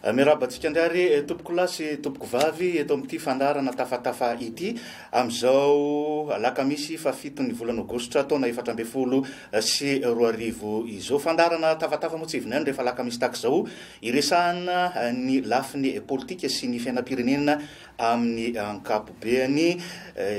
Miarahaba antsika indray ary tompokolahy sy tompokovavy eto amin'ity fandaharana Tafatafa ity amin'izao alakamisy fahafiton'ny volana aogositra taona 2014 izao. Fandaharana Tafatafa moa tsy hivinaina rehefa alakamisy tahaka izao iresahana ny lafiny politika sy ny fiainam-pirenena amin'ny ankapobeany.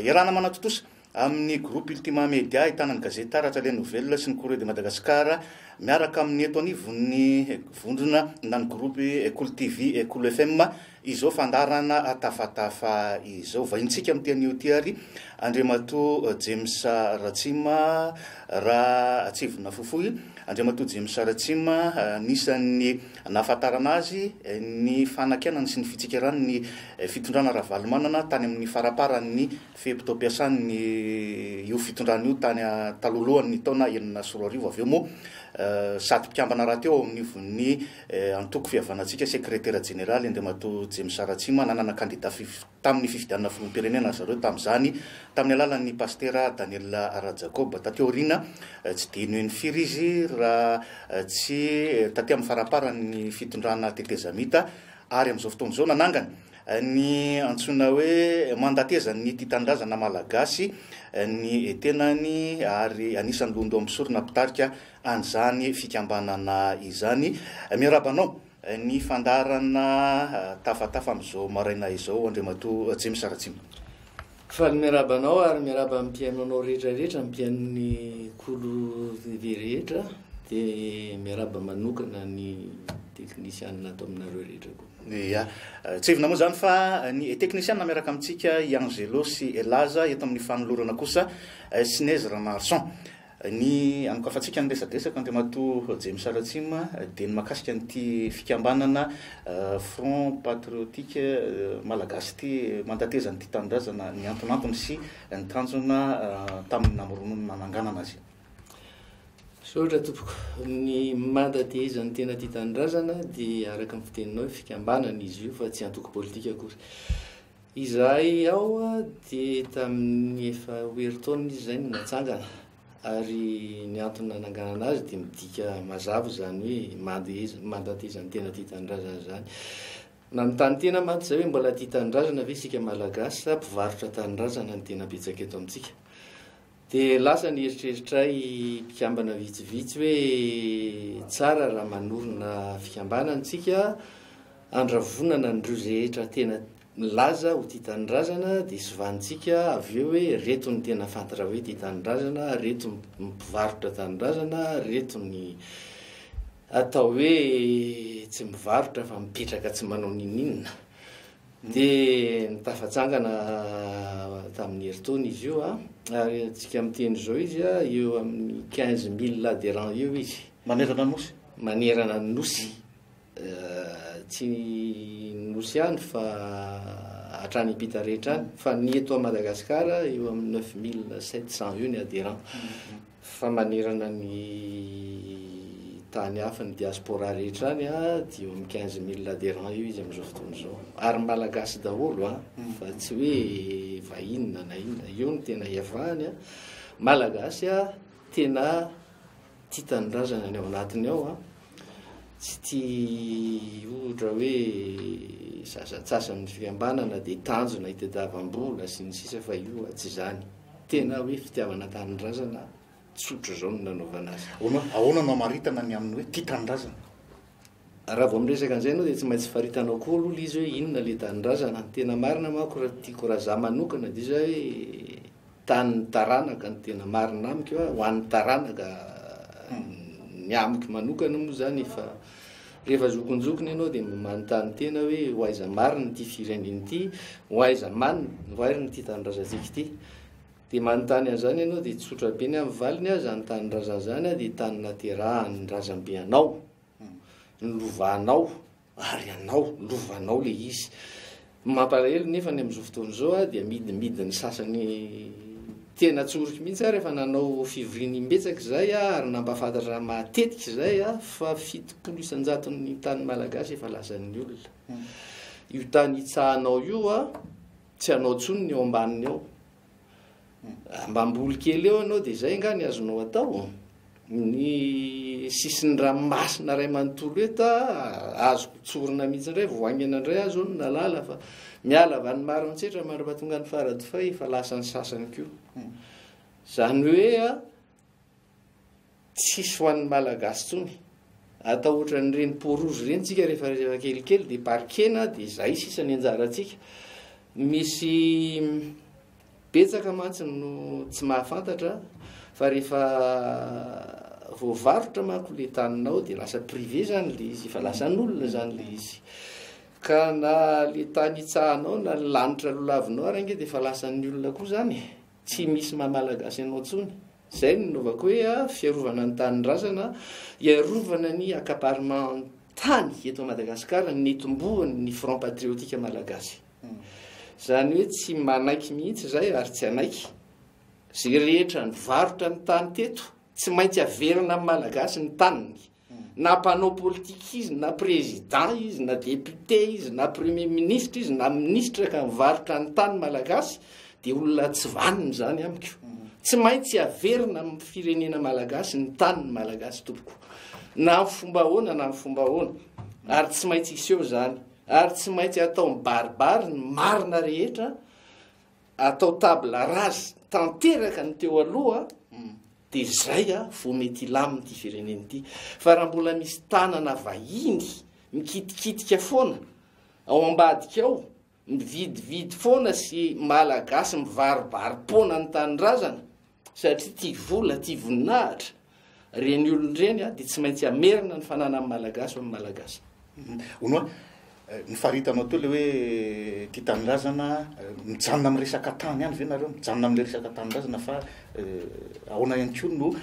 Iarahana manatontosa Amin'ny Groupe Ultima Media ahitana ny gazety Taratra, Les Nouvelles sy ny Courrier de Madagascar miaraka amin'ny eto anivon'ny vondrona na ny groupe Kolo TV, Kolo FM izao fandaharana Tafatafa izao. Vahintsika amin'ity anio ity ary Andriamatoa James Ratsima raha atsivona fohifohy. Andriamatoa James Ratsima anisan'ny nahafantarana azy ny fanakianany sy ny fitsikerany ny fitondrana Ravalomanana tany amin'ny faramparan'ny Fe-potoam-piasan'ny io fitondrana io tany talohalohan'ny taona 2006 avy eo moa sady mpikambana rahateo ao anivon'ny antoko Fihavanantsika, sekretera jeneraly Andriamatoa James Ratsima, nanana kandida tamin'ny fifidianana filoham-pirenena ry zareo tamin'izany tamin'ny alalan'ny pasitera Daniel Rajakoba. Taty aoriana tsy dia noheno firy izy raha tsy taty amin'ny faramparan'ny fitondrana tetezamita ary amin'izao fotoana izao nanangana Ny antsoina hoe mandatezan'ny tia tanindrazana malagasy ny tenany ary anisan'ny lohandohan'ny mpisorona mpitarika an'izany fikambanana izany. Miarahaba anao ny fandaharana Tafatafa amin'izao maraina izao Andriamatoa James Ratsima. Faly miarahaba anao ary miarahaba ny mpihaino anao rehetra rehetra, ny mpihaino ny Kolo TV rehetra, dia miarahaba manokana ny teknisianina ato aminareo rehetra koa. Ia. Tsiahivina moa izany fa ny teknisianina miaraka amintsika i Angelo sy Laza eto amin'ny fanolorana kosa Sinezy Ramarson. Ny anokafantsika ny resadresaka Andriamatoa James Ratsima dia ny mahakasika an'ity fikambanana Front Patriotique Malagasy ity mandatezan'ity tanindrazana ny antonantony sy ny tanjona tamin'ny namoronana nananganana azy. Misaotra tompoko. Ny mandatezan'ny tena tia tanindrazana dia araka ny fiteninao hoe fikambanana izy io fa tsy antoko politika akory. Izahay ao dia tamin'ny efa ho herintaona izy izay no natsangana ary ny antony nananganana azy dia midika mazava izany hoe mandeheza, mandatezan'ny tena tia tanindrazana izany. Nanontany tena mantsy izay hoe mbola tia tanindrazana ve isika Malagasy sa mpivarotra tanindrazana no tena betsaka eto amintsika. Dia lasa ny eritreritray mpikambana vitsivitsy hoe tsara raha manorina fikambanana isika handravonana an'ireo rehetra tena milaza ho tia tanindrazana dia sovanintsika avy eo hoe reto ny tena fantatra hoe tia tanindrazana, reto ny mpivarotra tanindrazana, reto ny atao hoe tsy mivarotra fa mipetraka tsy manao n'inon'inona. Dia nitafatsangana tamin'ny herintaona izy io a, ary antsika miteny izao izy a, eo amin'ny 15 000 adhérents eo izy. Manerana ny Nosy? Manerana ny Nosy. Tsy ny Nosy ihany fa hatrany am-pita rehetra any, fa ny eto Madagasikara eo amin'ny 9700 eo ny adhérents. Fa manerana ny tany hafa, ny diaspora rehetra any dia eo amin'ny 15 000 adhérents eo izy amin'izao fotoana izao. Ary Malagasy daholo an, fa tsy hoe vahiny na na inona. Eo no tena iavahany an. Malagasy an, tena tia tanindrazana ny ao anatiny ao an. Tsy tia ohatra hoe sasantsasany ny fikambanana dia tanjona hitadiavam-bola sy ny sisa fa io tsy izany. Tena hoe fitiavana tanindrazana tsotra izao no nanaovana azy. Ahoana, ahoana no hamaritana ny amin'ny hoe tia tanindrazana? Raha vao miresaka an'izay ianao dia tsy maintsy faritanao koa aloha ilay izy hoe inona ilay tanindrazana. Ny tena marina manko raha tiako raha za manokana dia izay hoe tanin'ny taranaka no tena marina amiko a, ho an'ny taranaka ny amiko manokana moa izany efa rehefa zokinjokiny ianao dia mba manontany tena hoe ho aiza marina ity firenena ity, ho aiza man, ho aiza ity tanindrazantsika ity. Dia manontany an'izany ianao dia tsotra be ny amin'ny valiny a, izany tanindrazana izany a dia tany naterahan'ny razambe anao, nolovanao ary anao, lovanao ilay izy. Mampalahelo nefa ny amin'izao fotoana izao a dia amidimidin'ny sasany tena tsoriko mihitsy aho rehefa nanao fivoriana imbetsaka izay a ary nampahafantatra matetika izay a fa 70%-n'ny tany malagasy efa lasan'ny olona. Io tany itsahanao io a tsy anao intsony ny eo ambaniny ao. Mba hamboly kely eo ianao dia izay angaha ny azonao atao. Ny sisin'ny ranomasina iray manontolo eto azoko tsorina mihitsy indray, vao haingana indray aho izao no nahalala fa miala avy any Maroantsetra mandra-pahatonga any Faradofay efa lasan'ny sasany koa. Izany hoe tsisy ho an'ny Malagasy intsony. Atao ohatran'ireny peau rouge ireny tsika rehefa rehefa kelikely dia parkena dia izay sisa ny anjarantsika. Misy Betsaka mantsy no tsy mahafantatra fa rehefa voavarotra manko le taninao de lasa privé zany le izy, efa lasan'olona zany le izy. Ka na le tany itsahanao na ny lanitra lolavinao ary ange de efa lasan'ny olona koa zany e. Tsy misy maha malagasy anao tsony. Zay no nanaovako hoe fiarovana ny tanindrazana, hiarovana ny accaparement tany eto Madagasikara nitomboan'ny Front Patriotique Malagasy. Izany hoe tsy manaiky mihitsy izay ary tsy hanaiky. Izay rehetra nivarotra ny tany teto, tsy maintsy averina amin'ny Malagasy ny taniny. Na mpanao politika izy, na président izy, na député izy, na premier ministre izy, na ministre ka nivarotra ny tany Malagasy, dia olona tsy vanona izany amiko. Tsy maintsy averina amin'ny firenena Malagasy ny taniny Malagasy tompoko. Na amin'ny fomba ahoana na amin'ny fomba ahoana. Ary tsy maintsy hiseho izany. Ary tsy maintsy atao mibaribary ny marina rehetra, atao table rase tanteraka ny teo aloha, dia izay vao mety hilamina ity firenena ity. Fa raha mbola misy tanana vahiny mikitikitika foana ao ambadika ao, mividividy foana sy malagasy mivarobaro-poana ny tanindrazana, satria tia vola, tia voninahitra, ireny olona ireny dia tsy maintsy hamerina ny fananan'ny Malagasy ho amin'ny Malagasy. Hono hoa, nifaritanao teo ilay hoe tia tanindrazana, mijanona amin'ny resaka tany ihany ve nareo? Mijanona amin'ilay resaka tanindrazana fa ahoana ihany koa no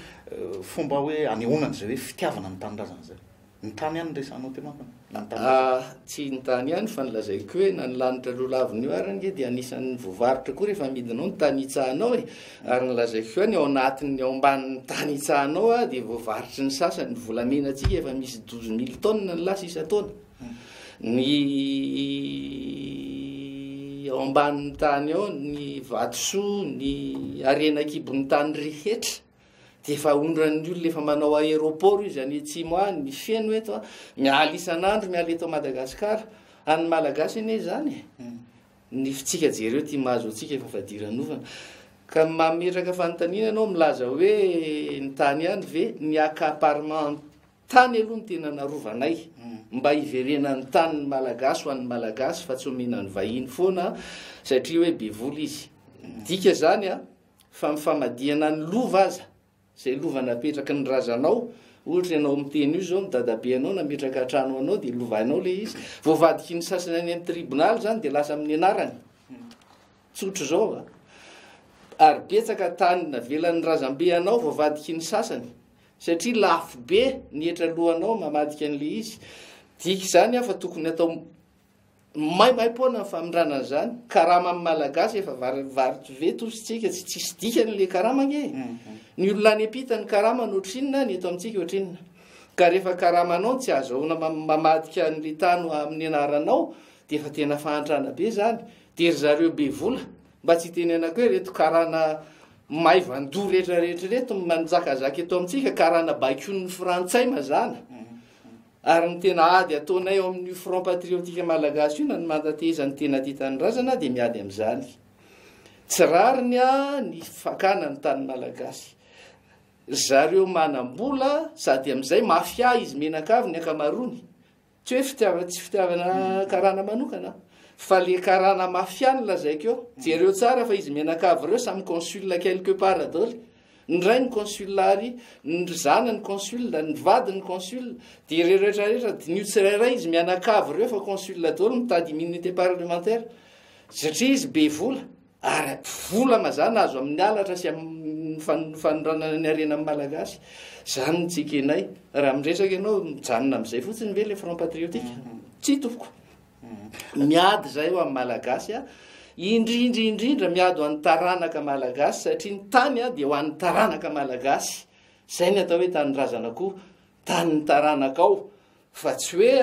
fomba hoe anehoana an'izay hoe fitiavana ny tanindrazana izay? Ny tany ihany no resahanao teo manko na ny tany Ah, tsy ny tany ihany fa nolazaiko hoe na ny lanitra lolavina io ary ange dia anisan'ny voavarotra koa rehefa amidinao ny tany hitsahanao e. Ary nolazaiko hoe ny ao anatin'ny ao ambanin'ny tany hitsahanao ah, dia voavarotry ny sasany, ny volamenantsika efa misy 12 mille tonnes ny lasa isan-taona. Ny ao ambanin'ny tany ao, ny vatosoa, ny harena an-kibon'ny tany rehetra. Dia efa ahondran'ny olona efa manao aéroport izy any atsimo any, ny feno eto a, miala isan'andro miala eto Madagascar, an'ny Malagasy anie izany e. Ny fitsika jereo ty mahazo antsika efa fadiranovana. Ka mametraka fanontaniana ianao milaza hoe ny tany ihany ve, ny accaparement tany aloha no tena narovanay mba hiverenan'ny tanin'ny Malagasy ho an'ny Malagasy fa tsy omena ny vahiny foana satria hoe be vola izy. Midika izany a, Fa ny famadihana ny lova aza, izay lova napetraky ny razanao, ohatra ianao miteny io izao, ny dadabeanao nametraka trano ho anao dia lovainao ilay izy, voavadiky ny sasany any amin'ny tribonaly izany dia lasa amin'ny anarany. Tsotra izao a. Ary betsaka tany navelan'ny razambe anao voavadiky ny sasany, satria lafo be ny hetra alohanao mamadika an'ilay izy. Dika izany aho fa tokony atao Maimaimpoana ny famindrana an'izany, karama amin'ny Malagasy efa vary veto ozy tsika, tsy tsisy dikany le karama ange e. Ny olona any ampita ny karamany ohatrinona, ny eto amintsika ohatrinona. Ka rehefa karamanao no tsy azahoana mamadika an'le tany ho amin'ny anaranao dia efa tena fahantrana be zany. Dia ry zareo be vola, mba tsy hitenenako hoe reto karana maivan-doha rehetrarehetra reto manjakazaka eto amintsika, karana baikoin'ny frantsay mazàna. Ary ny tena ady ataonay ao amin'io Front Patriotique Malagasy io na ny mandatehezan'ny tena tia tanindrazana dia miady amin'izany. Tsy rariny ny fakana ny tany malagasy. Zareo manam-bola sady amin'izay mafia izy mianakavy ny ankamaroany. Tsy hoe fitiavana tsy fitiavana karana manokana fa le karana mafia no lazaiko eo. Jereo tsara fa izy mianakavy ireo samy consul quelque part daholo. Ny rainy consul ary ny zanany consul, ny vadiny consul, dia ireo rehetra rehetra diniho tsirairay izy mianakavy ireo fa consul daholo mitady immunité parlementaire satria izy be vola ary vola mazàna azo amin'ny halatra sy amin'ny fanondranana ny harena amin'ny malagasy. Izany no tsy ekenay. Raha miresaka ianao mijanona amin'izay fotsiny ve le front patriotique? Tsia tompoko. Miady izahay ho an'ny Malagasy, indrindra indrindra miady ho an'ny taranaka Malagasy satria ny tany dia ho an'ny taranaka Malagasy. Izay ny atao hoe tanindrazana koa, tanin'ny taranakao fa tsy hoe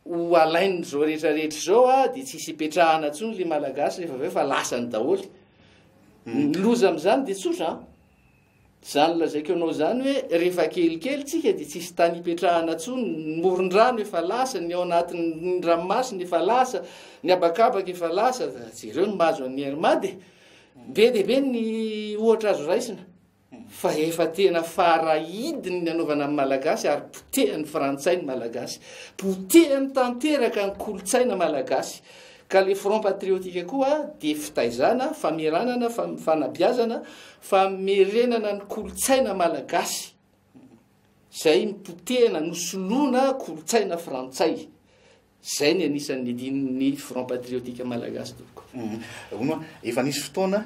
ho alain'izao rehetra rehetra izao dia tsisy hipetrahana intsony ilay Malagasy rehefa avy eo fa lasany daholo. Ny loza amin'izany dia tsotra an. Zany lazaiko anao zany hoe rehefa kelikely tsika dia tsisy tany hipetrahana tsony, ny moron-drano efa lasa, ny ao anatin'ny ranomasina efa lasa, ny habakabaka efa lasa, jereo ny mahazo an'i Air Mad e! Be dia be ny ohatra azo raisina fa efa tena fara-hidiny ny anaovana ny Malagasy ary potehan'ny Frantsay ny Malagasy. Potehany tanteraka ny kolontsaina Malagasy. Ka le Front Patriotique koa dia fitaizana, fameranana, fanabeazana, famerenana ny kolontsaina Malagasy izay nipotehana, nosoloana kolontsaina Frantsay. Izay ny anisan'ny nidin'ny Front Patriotique Malagasy tompoko. Hono hoa, efa nisy fotoana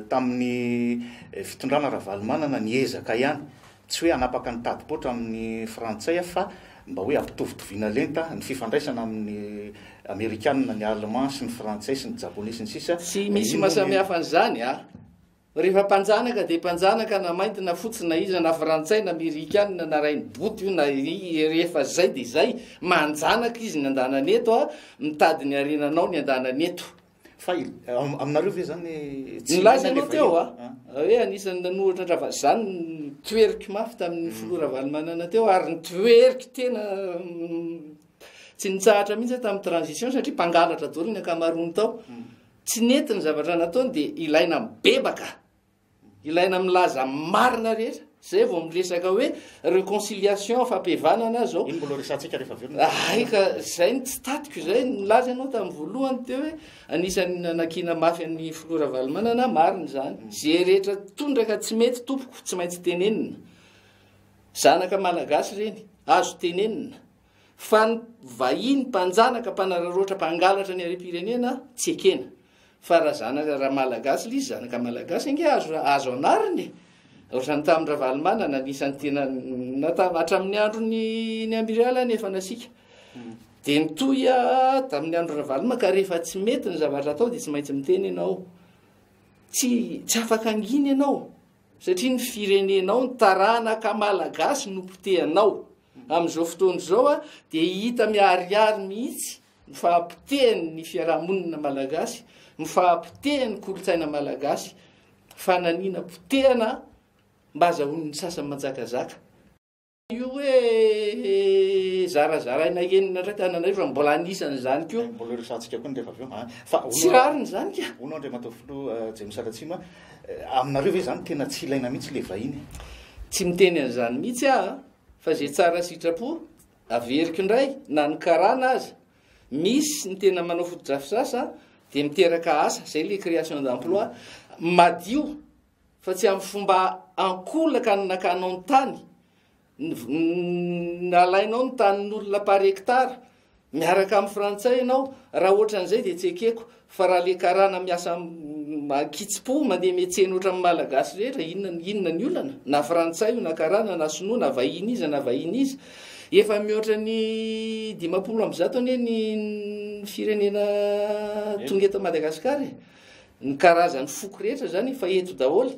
tamin'ny fitondrana Ravalomanana niezaka ihany, tsy hoe hanapaka ny tadi-poatra amin'ny Frantsay fa mba hoe hampitovitovina lenta ny fifandraisana amin'ny Amerikanina, ny Allemand sy ny Frantsay sy ny Japoney sy ny sisa. Tsy misy mahasamihafa an'izany a! Rehefa mpanjanaka dia mpanjanaka na mainty na fotsy na iza na frantsay na amerikana na rainiboto io na rehefa zay dia zay, manjanaka izy ny andanany eto a, mitady ny harenanao ny andanany eto. Fa aminareo ve zany tsy Nilaza ianao teo a, hoe anisan'ny nanohitra an-dRava-, zany nitoeriko mafy tamin'ny filoha Ravalomanana teo ary nitoeriko tena tsy nitsahatra mihitsy aho tamin'ny transition satria mpangalatra daholo ny ankamaroany tao. Tsy nety ny zavatra nataony dia ilaina mibebaka, ilaina milaza marina rehetra, zay vao miresaka hoe reconciliation, fampihavanana zao. Iny mbola resahantsika rehefa avy eo. Hay ka zay no tsy tatiko zay, nilaza ianao tamin'ny voalohany teo hoe anisan'ny nanakiana mafy an'ny filoha Ravalomanana, marina izany. Ze rehetra tondraka tsy mety tompoko tsy maintsy tenenina. Zanaka malagasy ireny, azo tenenina. Fa ny vahiny mpanjanaka mpanararaotra mpangalatra ny harem-pirenena tsy ekena. Fa raha zanaka raha malagasy ilay izy zanaka malagasy ange azo azo anarina e. Ohatran'ny tamin'i Ravalomanana anisan'ny tena na tam- hatramin'ny andron'ny ny Amiraly any efa nasiaka. Dia nitohy tamin'ny andro Ravalomana ka rehefa tsy mety ny zavatra atao dia tsy maintsy miteny ianao. Tsy tsy afaka angina ianao satria ny firenenao ny taranaka malagasy no potehanao. Amin'izao fotoana izao dia hita miharihary mihitsy ny fahapotehan'ny fiarahamonina malagasy, ny fahapotehan'ny kolontsaina malagasy, fananiana potehana mba azahoan'ny sasany manjakazaka. Io hoe zarazaraina enina indray Tananarivo fa mbola anisan'izany koa. Mbola resahantsika koa ny rehefa avy eo. Fa tsy rariny izany ka. Hono Andriamatoa Filoha James Ratsima, aminareo ve izany tena tsy ilaina mihitsy ilay vahiny? Tsy miteny an'izany mihitsy aho a, fa izay tsara sitrapo, averiko indray, na ny karana aza, misy ny tena manao fotodrafitrasa dia miteraka asa, izay ilay création d'emploi, madio fa tsy amin'ny fomba ankolaka ny nakanao ny tany, Nalainao ny tanin'olona par hectare, miaraka amin'ny frantsay ianao, raha ohatran'izay dia tsy ekeko, fa raha le karana miasa ankitsim-po mandeha miantsena ohatran'ny malagasy rehetra, inona inona ny olana? Na frantsay io na karana na sinoa na vahiny iza na vahiny iza. Efa mihoatra ny 150 anie ny firenena tonga eto Madagasikara e. Ny karazan'ny foko rehetra zany efa eto daholo.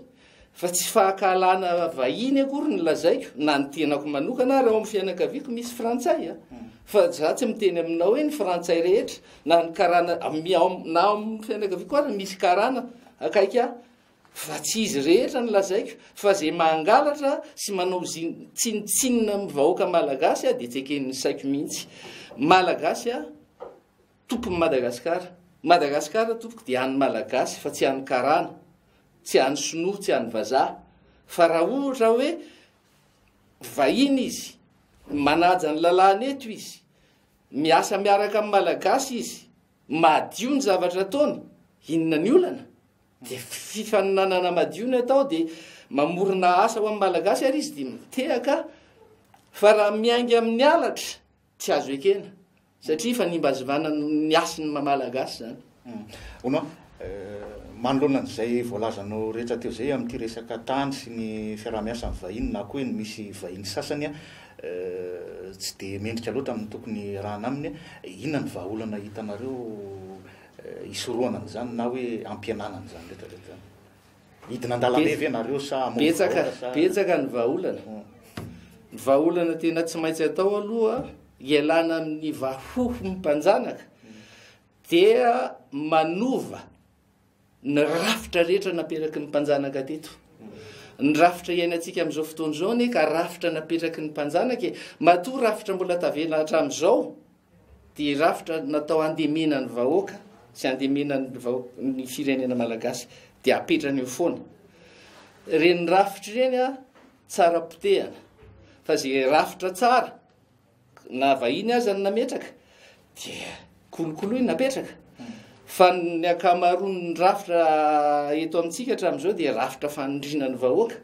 Fa tsy fahankahalana vahiny akory no lazaiko, na ny tenako manokana ary ao amin'ny fianakaviako misy frantsay a. Fa za tsy miteny aminao hoe ny frantsay rehetra, na ny karana, na ao amin'ny fianakaviako ary misy karana akaiky ahy. Fa tsy izy rehetra no lazaiko, fa ze mangalatra sy manao tsinontsinona amin'ny vahoaka malagasy dia tsy eken'ny saiko mihitsy. Malagasy a, tompon'i Madagasikara. Madagasikara tompoko dia an'ny malagasy fa tsy an'ny karana. Tsy any sinoa, tsy any vazaha, fa raha ohatra hoe vahiny izy, manaja ny lalàna eto izy, miasa miaraka amin'ny Malagasy izy, madio ny zavatra ataony, inona ny olana? Dia fifaninanana madio ny atao, dia mamorona asa ho an'ny Malagasy ary izy dia mitehaka, fa raha miainga amin'ny halatra, Tsy azo ekena satria fanimbazivana ny hasin'ny maha Malagasy izany. Hono a, manoloana an'izay voalazanao rehetra teo izay amin'ity resaka tany sy ny fiaraha-miasa amin'ny vahiny na koa hoe ny misy vahiny sasany tsy dia mendrika loatra amin'ny tokony hiarahana aminy, inona ny vahaolana hitanareo hisorohana an'izany na hoe hampihenana an'izany rehetra rehetra izany? Hidina an-dalambe ve nareo sa hamono Betsaka, vahoaka sa? betsaka ny vahaolana. Ny vahaolana tena tsy maintsy atao aloha hialana amin'ny vahohon'ny mpanjanaka dia manova ny rafitra rehetra naperaky ny mpanjanaka teto. Ny rafitra iainantsika amin'izao fotoana izao anie ka rafitra napetraky ny mpanjanaka e. Matoa rafitra mbola tavela hatramin'izao dia rafitra natao handemena ny vahoaka sy handemena ny vahoaka, ny firenena malagasy dia apetrany eo foana. Ireny rafitra ireny a, tsara potehana fa izay rafitra tsara na vahiny aza no nametraka dia kolokoloina napetraka fa ny ankamaroan'ny rafitra eto amintsika hatramin'izao dia rafitra fanindriana ny vahoaka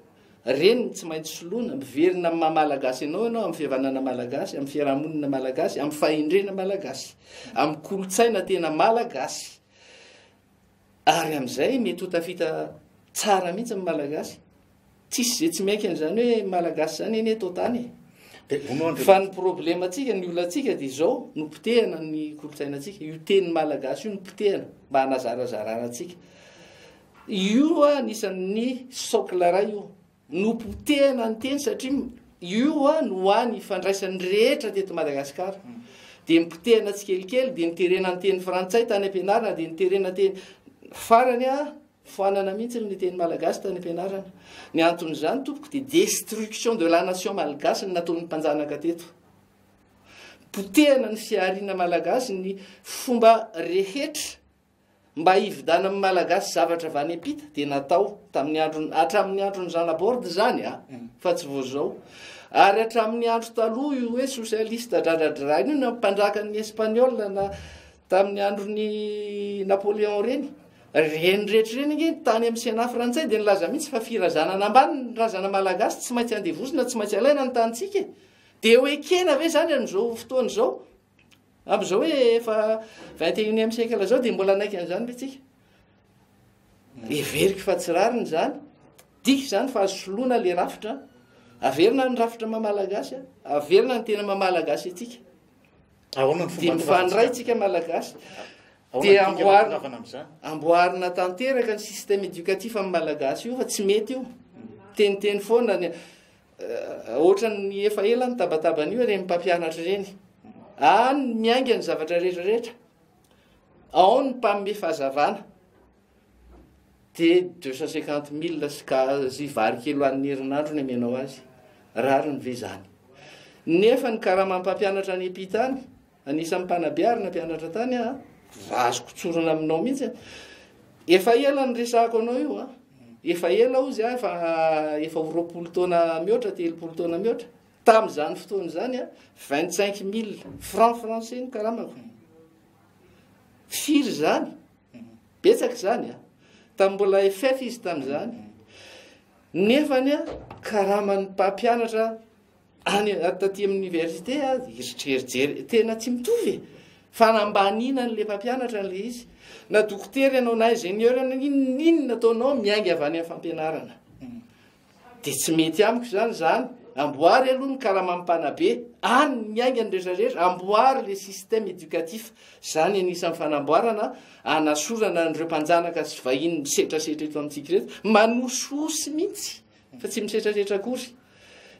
reny tsy maintsy soloina miverina amin'ny maha malagasy anao ianao amin'ny fihavanana malagasy amin'ny fiarahamonina malagasy amin'ny fahendrena malagasy amin'ny kolontsaina tena malagasy ary amin'izay mety ho tafita tsara mihitsy ny malagasy Tsisy ze tsy miaiky an'izany hoe malagasy zany anie eto tany e. Fa ny problème-tsika, ny olantsika dia izao, nopotehana ny kolontsainantsika, io teny malagasy io nopotehana mba hanazarazarana antsika. Io anisan'ny socle iray io. Nopotehana ny teny satria io no hany ifandraisan'ny rehetra teto Madagasikara. Dia nipotehana tsikelikely, dia niterena ny teny frantsay tany am-pianarana, dia niterena teny farany Foanana mihitsy ny teny malagasy tany am-pianarana. Ny anton'izany tompoko dia destruction de la nation malgache ny nataon'ny mpanjanaka teto. Potehana ny fihariana malagasy ny fomba rehetra mba hividanan'ny malagasy zavatra avy any am-pita dia natao tamin'ny andron hatramin'ny andron'ny Zanabord izany a fa tsy vao izao. Ary hatramin'ny andro taloha io hoe socialiste dradradraina io na mpanjakan'ny espagnol na tamin'ny andron'ny Napoléon ireny. Ireny rehetra ireny ange tany amin'ny Sénat frantsay dia nilaza mihitsy fa firazanana ambany ny razana malagasy tsy maintsy andevozina, tsy maintsy alaina ny tanintsika e. Dia ho ekena ve izany amin'izao fotoana izao? Amin'izao hoe efa 21e siècle izao dia mbola hanaiky an'izany ve tsika? Heveriko fa tsy rariny izany. Dika izany fa azo soloina ilay rafitra. Averina ny rafitra maha malagasy, averina ny tena maha malagasy antsika. Ahoana ny fomba Dia mifandray tsika malagasy. Dia amboarina, amboarina tanteraka ny système éducatif amin'ny malagasy io fa tsy mety io. Teniteny foana ny eh, ohatran'ny efa ela ny tabatabana io ireny mpampianatra ireny. Any miainga ny zavatra rehetra rehetra. Ao ny mpanome fahazavana. Dia 250 000 sy gaz vary kely ho an'ny herinandro ny amenao azy. Rariny ve izany? Nefa ny karaman'ny mpampianatra any am-pita any, anisan'ny mpanabe ary nampianatra tany aho, azoko tsorina aminao mihitsy. Efa ela ny resahako anao io a. Efa ela ozy aho, efa efa ho 20 taona mihoatra, 30 taona mihoatra. Tamin'izany fotoana izany a, 25 000 francs français ny karamako. Firy izany? Betsaka izany a! Tamin'ny mbola FF izy tamin'izany. Nefa anie karaman'ny mpampianatra any taty amin'ny université a, eritrerijery tena tsy mitovy e. Fanambaniana an'ilay mpampianatra an'ilay izy. Na dokotera ianao na ingénieur ianao, n'inon'inona ataonao miainga avy any amin'ny fampianarana. Dia tsy mety amiko izany izany. Amboary aloha ny karaman'ny mpanabe. Any ny miainga ny rehetra rehetra. Amboary le système éducatif. Izany anisan'ny fanamboarana anasorana an'ireo mpanjanaka sy vahiny misetrasetra eto amintsika ireto. Manosihosy mihitsy fa tsy misetrasetra akory.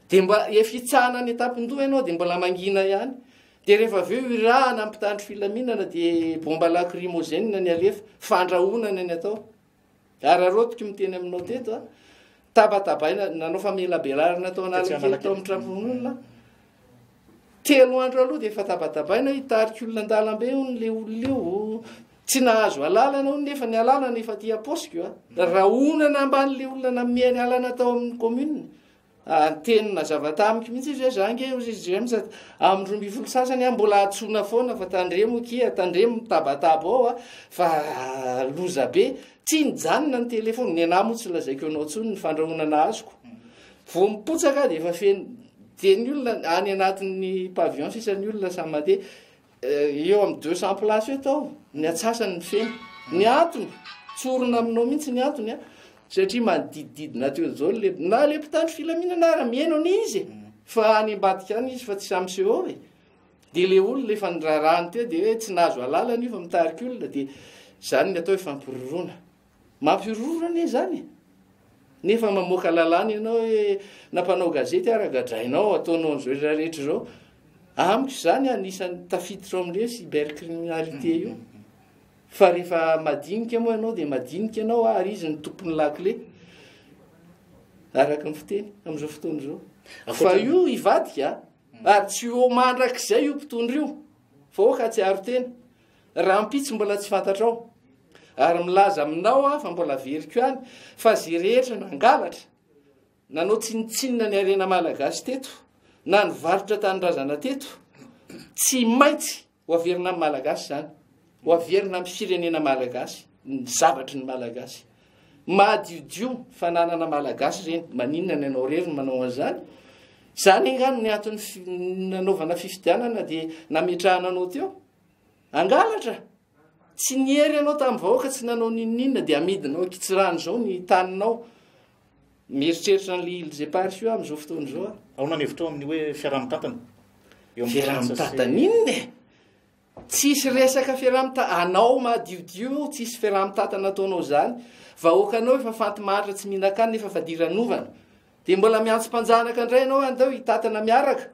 Dia mba efa hitsahana any an-tampon-doha ianao dia mbola mangina ihany. Dia rehefa avy eo irahana ny mpitandro filaminana dia bomba lacrymogène ny alefa. Fandrahonana ny atao. Araraotiko miteny aminao teto a, tabatabaina, nanao famelabelarana tao Analakely tao amin'ny trampolon'olona, telo andro aloha dia efa tabatabaina hitarika olona an-dalambe hono le olona io, tsy nahazo alalana hono nefa ny alalana efa aty am-paosiko a, rahonana amban'le olona nanome ny alalana tao amin'ny commune. Niteny nazava tamiko mihitsy izy hoe za nge hozy izy James amin'ny 12 sasany aho mbola antsoina foana fa tandremo kia, tandremo mitabataba ao a, fa loza be. Tsy nijanona ny téléphone, ny anah moa tsy lazaiko anao intsony ny fandrahonana azoko. Vao mipotsaka dia efa feno, dia ny olona any anatin'ny pavillon sisa ny olona samy mandeha. Eo amin'ny 200 places eo tao, ny atsasany ny feno. Ny antony, tsorina aminao mihitsy ny antony a, satria manodidididina teo daholo le, na le mpitandro filaminana ara mihaino anie izy e, fa any ambadika any izy fa tsy samy miseho ao e. Dia le olona efa nirarahany teo dia hoe tsy nahazo alalana io fa mitarika olona, dia izany ny atao hoe fampiroroana. Mampiroro anie izany e! Nefa mamoaka lalàna ianao hoe na mpanao gazety ara gadrainao ataonao an'izao rehetra rehetra izao. Amiko izany anisan'ny tafiditra ao amin'ilay cybercriminalité io. Fa rehefa madinika moa ianao dia madinika ianao ary izy no tompon'ny lakile. Araka ny fiteny amin'izao fotoana izao. Fa io hivadika ary tsy ho mandrakizay io mpitondra io. Fa aoka hahatsiaro tena. Rahampitso mbola tsy fantatrao. Ary milaza aminao aho fa mbola averiko ihany fa ze rehetra nangalatra, nanao tsinontsinona ny harena malagasy teto, na nivarotra tanindrazana teto, tsy maintsy ho averina amin'ny malagasy izany. Ho averina amin'ny firenena malagasy ny zavatry ny malagasy. Madiodio fananana malagasy ireny, maninona ny anao irery no manao an'izany? Izany angaha no antony nanaovana fifidianana dia nametrahana anao teo? Hangalatra? Tsy niery ianao tamin'ny vahoaka, tsy nanao n'inon'inona dia amidinao ankitsirano izao ny taninao. Mieritreritra an'ilay îles éparses io aho amin'izao fotoana izao aho. Ahoana ny hevitrao amin'ny hoe fiaraha-mitantana? Eo amin'ny Fiaraha-mitantana inona e? Tsisy resaka fiaraha-mita-, anao madiodio tsisy fiaraha-mitantana ataonao izany. Vahoakanao efa faty mahantra tsy mihinan-kanina efa fadiranovana. Dia mbola miantso mpanjanaka indray ianao andao hitantana miaraka.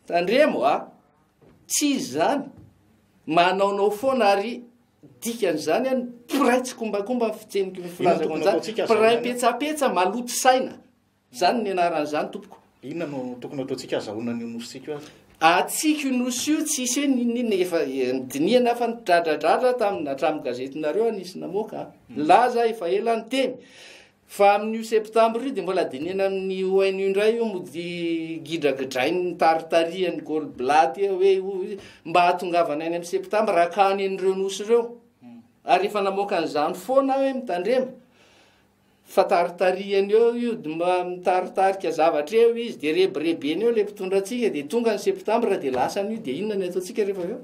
Tandremo a! Tsy izy izany. Manaonao foana ary dikan'izany an, mpiray tsikombakomba ny fiteniko ny filazako an'izany. Mpiray petsapetsa maloto saina. Izany ny anaran'izany tompoko. Inona no tokony ataontsika azahoana an'io nosintsika io ary? Atsika io nosy io tsisy hoe n'inon'inona efa nodinihana fa nidradradradra tamin'ny hatramin'ny gazetinareo aho nisy namoaka a. Nilaza efa ela niteny. Fa amin'io septambra io dia mbola dinihana amin'ny ONU indray io mody gidragidrain'ny taritarihan'ny Goldblatt eo hoe mba hahatongavana any amin'ny septambra hakany an'ireo nosy ireo. Ary efa namoaka an'izany foana aho hoe mitandrema fa taritarihany eo io dia mba mitaritarika zavatra eo izy dia rebirebeny eo ilay mpitondra antsika dia tonga ny septambra dia lasany io dia inona ny ataontsika rehefa avy eo?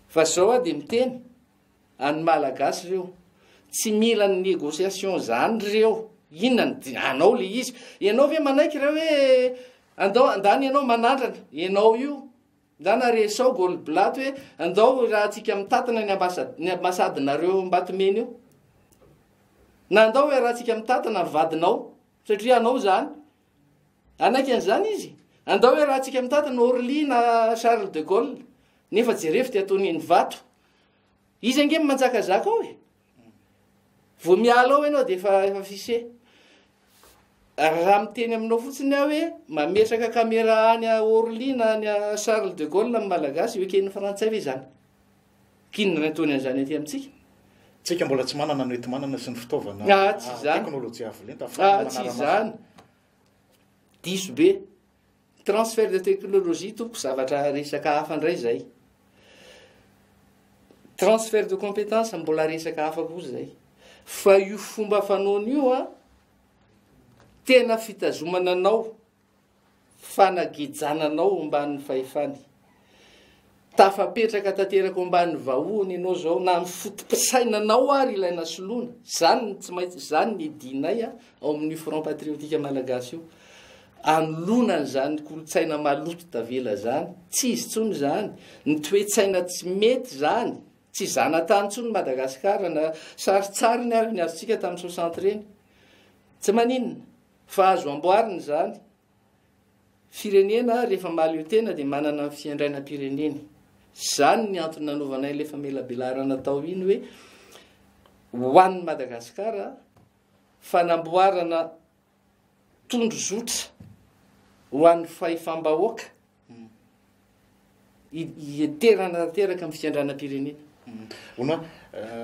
Fa zao aho dia miteny An'ny Malagasy reo. Tsy mila ny négociation zany reo. Inona ny di- anao le izy. Ianao ve manaiky raha hoe andao andany ianao manandrana. Ianao io. Ndana resao Goldblatt hoe andao raha antsika mitatana ny ambasad- ny ambasadinareo Ambatomena io. Na andao hoe raha antsika mitatana ny vadinao satria anao zany. Hanaiky an'izany izy? Andao hoe raha antsika mitatana Orly na Charles de Gaulle. Nefa jerevo ty ataony eny Ivato. Izy ange manjakazaka ao e. Vao miala ao ianao dia efa efa fiché. Raha miteny aminao fotsiny aho hoe mametraka caméra any Orly na any Charles de Gaulle ny Malagasy, eken'ny Frantsay ve izany? K'inona ny ataony an'izany aty amintsika? Tsika mbola tsy manana ny hoenti-manana sy ny fitaovana ah, tsy izany. teknolojia avo lenta ah, tsy izany. Diso be. Transfert de technologie tompoko zavatra resaka hafa indray izay. Transfert de compétence mbola resaka hafa koa izay. Fa io fomba fanaony io a, tena fitazomana anao fanagejana anao omban'ny fahefany. Tafapetraka tanteraka omban'ny vahohony ianao izao, na ny foto-pisainanao ary ilaina soloina. Izany no tsy maintsy, izany ny idinay ao amin'io Front Patriotique Malagasy io. Anoloana an'izany kolontsaina maloto tavela izany, tsy izy intsony izany, ny toe-tsaina tsy mety izany, tsy zanatany intsony Madagasikara, na sarintsariny ary ny azontsika tamin'ny 60 ireny. Tsy maninona. Fa azo amboarina izany. Firenena rehefa mahaleo tena dia manana ny fiandrainam-pireneny. Izany ny antony nanaovanay ilay famelabelarana tao iny hoe ho an'i Madagasikara fanamboarana tondrozotra ho an'ny fahefam-bahoaka Hiterana tanteraka amin'ny fiandranam-pirenena. Hono hoa,